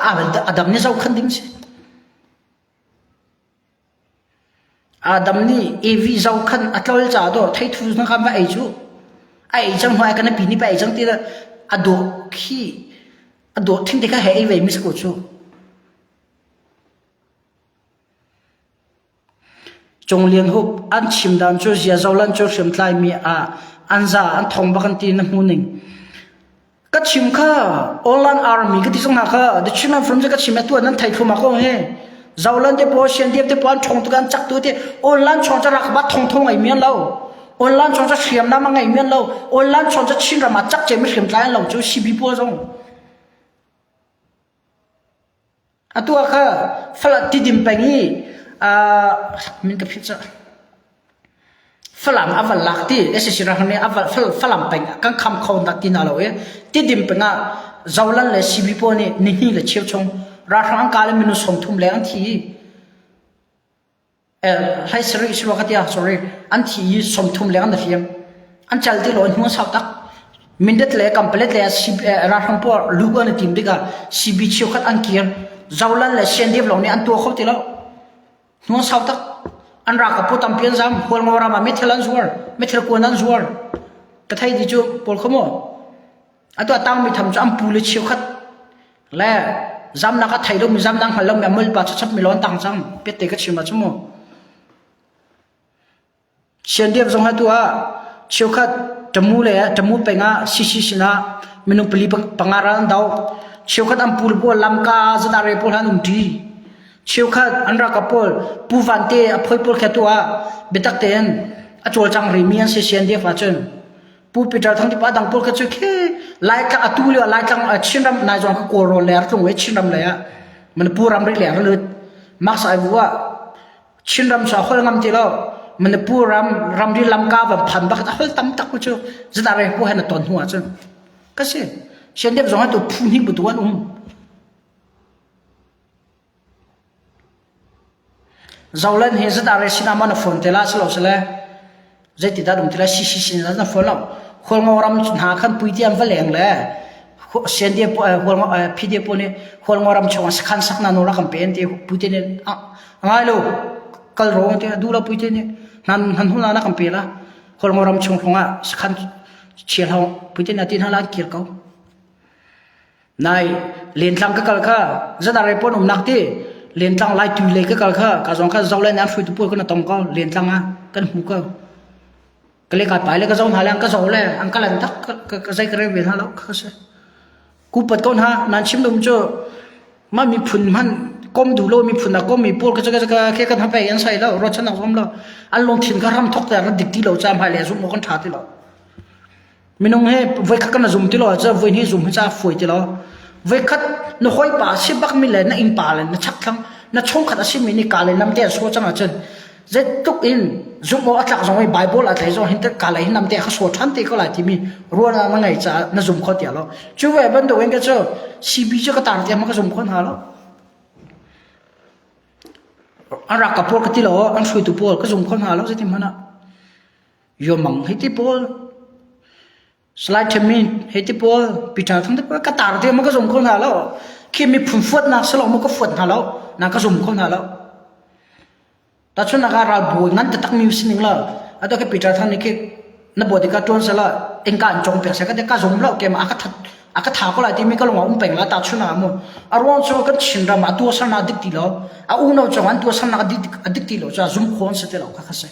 [SPEAKER 2] Adam nih zohkhan ding si. Adam nih Evi zohkhan a tlol caah dawr theithu na khan va ei cu. A ei cang hnu ai kan pi nih pa ei cang ti a dawh khi a dawh thing te kha he ei ve mi si ko cu. Cung Lian Hup an chim dan cu zia zolan cu hriamtlai mi ah an za an thong bak an ti na hmu ning. Ka chim kha online army ka ti zong hna kha the Chinland Front ka chim atu nan thei thluma ko he Zolan te po sian diam te po an thong tu kan chak tu te online chong cha rak ba thong thong ngai mian lo online chong cha hriam nam ngai mian lo online chong cha Chin ram ah chak che mi hriam tlai lo chu CB po zong Atu ah kha Falam Tidim peng i min ka philh cah. Falam a van lak ti SAC ralhrang nih a Falam peng ah kan kham kho ti hna lo i Tidim peng ah Zolan le CB pawl nih nihnih le cheu chung ralhrang an kah le minung 30 leng an thi i hlei sarih si rua ka tia sorry an thi i 30 leng an hliam an cal ti lo hnu sau tak mindat le kampalet le ralhrang pawl lu an i tim tikah CB cheukhat an kir Zolan le CNDF lawng nih an tuah kho ti lo hnu sau tak an ralkap pawl tampi an zam Hualngo ram ah meithal an zuar meithal kuan an zuar ka thei ti cu pawl kho maw Atu a tangmi tham cu an pu le cheukhat le zamnak a thei lomi zamnak hngal lomi a mulpa chachap mi lawn tang cang pette ka chim ah cu mu. Siandiak zong atu ah cheukhat tamu le tamu peng ah sisi sinah minung pali panga ral an do. Cheukhat an pu le pawl lamka zatare pawl han um ṭi. Cheukhat an ralkap pawl Pu Vante a phoi pawl kha tu ah biatak tein a cawlcang rimi an si CNDF ahcun Pu Peter Thang tipa dang pawl kha cu khi Laitlang atu lio Laitlang Chinram nai zong kha Kawlrawn lei ah tlung i Chinram lei ah Manipur ramri lei ah lut Max ai vu ah Chinram sa hol ngam ti lo Manipur ram ramri lamka van phan bak a hol tam tak cu zata re pu han ton hnu ah cun ka si Sian dep zong tu phu hnih bu tu an um Zoland hi ZRA sinah maw na phone te la silo sile zeitidah um ti lai CC sinah na phone lo. Hualngo ram hna khan puiti an va leng le CND Hualngo PDF pawl nih Hualngo ram chungah sakhan sakna nawl a kan pe an ti puite nih a ngai lo kal ro ti duh lo puite nih nan nan huna na kan pe la Hualngo ram chung hrawngah sakhan chia hlah puite nih a ti hna la an kir ko. Nai lentlang ka kal kha zan report umnak ti lentlang lai tui lei ka kal kha ka zong kha zolen an hruaitu pawl kan tong ko lentlang ah kan hmu ko ka le ka pai le ka zo hna le an ka zo le an ka lan tak ka zai ka rel ve hna lo ka se ku pat ko hna nan chim dum cu ma miphun hman kom du lo miphun a kom mi pawl ka ka ka ke kan hape an sai lo ro chan ak zom lo an lungthin ka ram thok ta rak dik ti lo cha hmai le zum mo kan tha ti lo Minung hi voikhat kan zum ti lo ahcun voihnih zum hi ca fawi ti lo. Voikhat na hawipa a si bakmi le na innpa le na chakthlang na chungkhat a simi nih ka le nam te an sawh cang ahcun zeitluk in zumh awk a tlak zong i Bible a tlai zong hin ka le hin nam te kha sawh ṭhan te ko lai timi ruahnak na ngei caah na zum kho ti lo. Cu ve bantuk in ka cu CB cu ka tar tiang ka zum kho hna lo. An rak ka pawl ka ti lo an hruaitu pawl ka zum kho hna lo zeitin hmanh ah. Yomang hei ti pawl Salai Themin hei ti pawl Peter Thang ti pawl ka tar te ma ka zum kho hna lo khi miphun fuatnak si lo ma ka fuat hna lo na ka zum kho hna lo tachun ah ral bawi ngan taktak mi sining lo atu ke Peter Thang nih khi na body ka tuan sala engka an chong pek se ka ka zum lo ke ma aka that aka tha ko lai ti mi ka lung um peng la ta chun ah mu a ruang chu kan Chin ram a tua sarna dik ti lo a unau chong an tua sarna adik adik ti lo cha zum khon se te lo kha kha se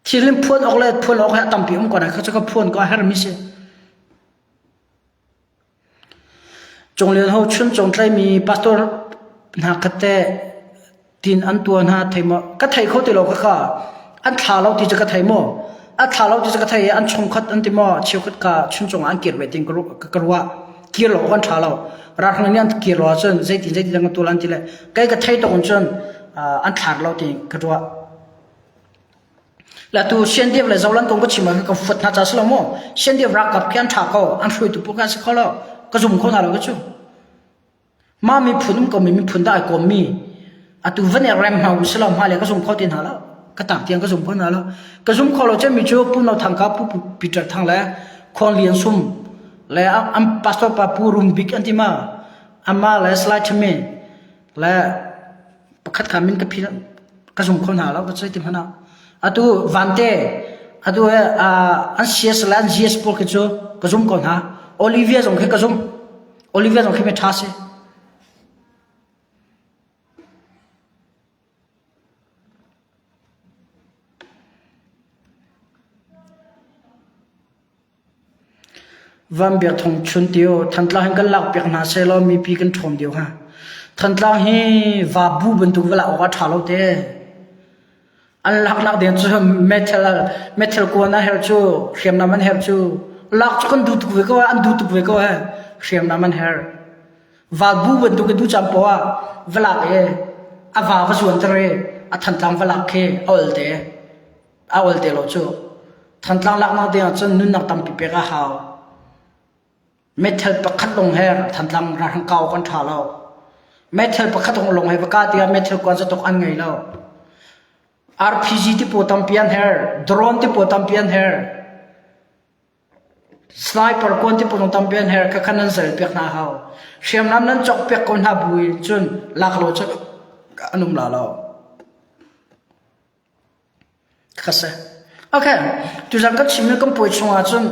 [SPEAKER 2] Thil in phuan awk le phuan awk hi a tampi um ko na kha cu ka phuan ko a hermi si. Cunglian ho chun cung tlaimi pastor hna khat te tin an tua hna thei maw ka thei kho ti lo kha ka an thla lo ti cu ka thei maw a thla lo ti cu ka thei i an chungkhat an ti maw cheukhat ka chuncung ah an kir ve tin ka ruah kir lo kan tha lo ralhrang nih an kir lo ahcun zeitin zeitin dang tu lan ti le kei ka thei tok in cun an thlar lo ti ka ruah La tu Siandev le Zolan kong ka chim ah ka fuat hna ca si lo maw? Siandev ralkap khi an ṭha ko, an hruaitu pawl kha si kho lo. Ka zum kho hna lo ka cu. Mah miphun um ko mi miphun dah ai kawm mi. Atu van i rem hna usih law hmailei ka zum kho ti hna lo. Ka tak tiang ka zum kho hna lo. Ka zum kho lo cemmi cu Pu No Thang ka Pu Peter Thang le Khuang Lian Sum le an pastor pa Pu Rum Bik an ti ma amah le Salai Thami le pakhat kha min ka phi ka zum kho hna lo ka zei ti hmanh ah. Atu Vante atu an CS le an GS pawl khi cu ka zum ko hna. Olivia zong khi ka zum. Olivia zong khi mi ṭha si. Van Biak Thawng Chun Tio, Thantlang hin kan lakpiak hna sehlaw mipi kan ṭhawm deuh hnga. Thantlang hi vabu bantuk va lak awk a ṭha lo te. An laknak ding cu metal metal kuan a herh cu, hriamnam an herh cu. Lak cu kan duh tuk ve ko an duh tuk ve ko he. Hriamnam an herh. Vabu bantuk in ducam poah ah va lak i a va va zuanter i a Thantlang va lak khi a ol te. A ol te lo cu. Thantlang laknak ding ahcun nunnak tampi pek a hau. Meithal pakhat lawng he Thantlang ralhrang kau kan ṭha lo. Meithal pakhat lawng he va kah tiah meithal kuan zatuk an ngei lo. RPG ti pawl tampi an herh. Drone ti pawl tampi an herh. Sniper kuan ti pawl tampi an herh. Khakha nan zal piak hna hau. Hriamnam nan cawk piak ko hna bu in cun lak lo cu an um la lo. Kha si. Okay, tuzan kan chimmi kan puai chungah cun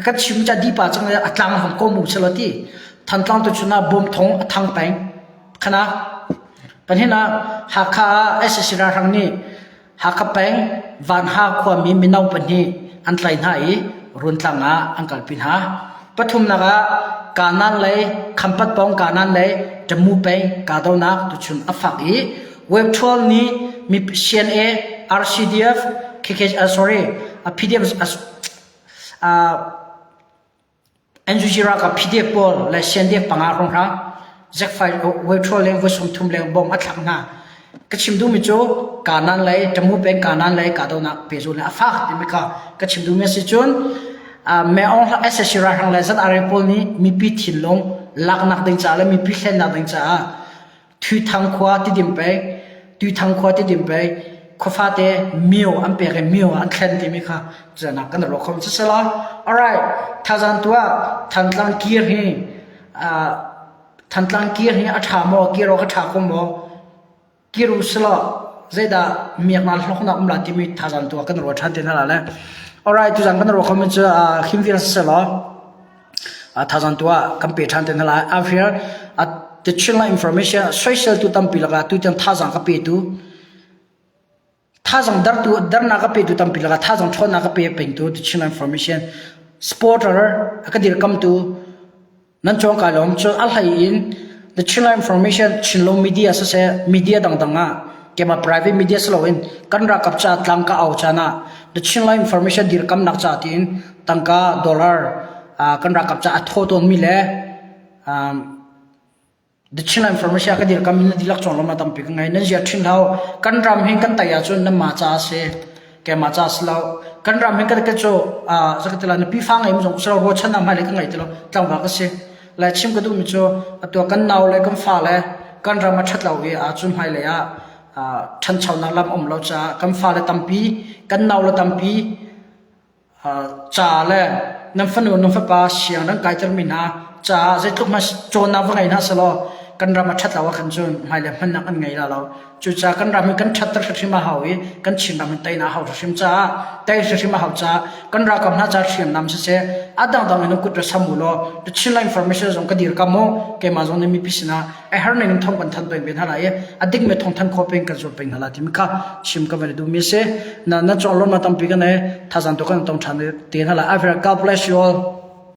[SPEAKER 2] ka chim ca dipa cang a tlang hang ko mu selo ti. Thantlang tu chun ah bom thong a thang peng. Khana panhin ah Hakha ah SAC ralhrang nih Hakha peng Vanha khuami mino pahnih an tlai hna i Runtlang ah an kalpi hna. Pathumnak ah Kanan lei Khampat pawng Kanan lei Tamu peng kahdohnak tuchun a fak i Web 12 nih mi CNA, RCDF, KK, uh, sorry, uh, PDF, uh, NUG ralkap PDF pawl le CNDF panga hrawnghrang Zekfai Web 12 leng voi 30 leng bom a thlak hna. Ka chim duhmi cu Kanan lei Tamu peng Kanan lei kahdohnak pehzulh a fak timi kha ka chim duhmi a si cun Meong SSC ralhrang le ZRA pawl nih mipi thinlung laknak ding caah le mipi hlennak ding caah Thuthang khua Tidim pei Tuithang khua Tidim pei khuafate mio an pek i mio an thlen timi kha cunak kan ruah khom sisela alright thazang tuah Thantlang kir hi Thantlang kir hi a ṭha maw kir awk a ṭha ko maw kir u selaw zeidah miaknak hlawknak um la timi thazang tuah kan ruah ṭhan te hna la le alright tuzan kan ruah khomi cu him vial siselaw thazang tuah kan pe ṭhan te hna lai after the Chinland information soiseltu tampi lakah tutan thazang ka petu Thazang dartu darnak a petu tampi lakah thazang ṭhawnnak a pe pengtu The Chinland Information supporter a ka dirkamtu nan cawng kai lawm. Cun a hlei in The Chinland Information Chinlo media siseh media dangdang ah keimah private media si loin kan ralkap ca tlang ka au caan ah The Chinland Information dirkamnak ca tiin tangka dollar kan ralkap ca a thaw tawnmi le The Chin Information ka dirkam in na dihlak cawng lawmnak tampi ka ngei. Nan zia ṭhin hau. Kan ram hin kan tai ahcun nanmah ca a si. Keimah ca a si lo. Kan ram hin kan ka cu zakatila na pifa ngei zong si lo ruahchannak hmailei ka ngei ti lo. Tlangval ka si. Le chim ka duhmi cu atu kan nau le kan fa le kan ram a ṭhat lo i ahcun hmailei ah ṭhanchonak lam um lo caah kan fale tampi kan nau le tampi Ca le nan fanu nan fapa siang nan kaitermi hna caah zeitluk hmanh cawnnak va ngei hna sehlaw kan ram a ṭhat lo ahkhan cun hmailei hmannak an ngei la lo. Cucaah kan ram hi kan ṭhatter hrimhrim a hau i kan Chinram hi teinak a hau hrimhrim caah tei hrimhrim a hau caah kan ralkap hna caah hriamnam siseh a dangdang in kut ra sam u law The Chinland Information zong ka dirkam u keimah zong nih mipi sinah a her ning in thawng kan thanh peng ve hna lai i a dikmi thawng thanh khawh peng kan zuam peng hna lai timi kha chim ka van i duhmi a si. Na na cawng lawmnak tampi kan e thazang tu kan tong ṭhan te hna lai. I God bless you all.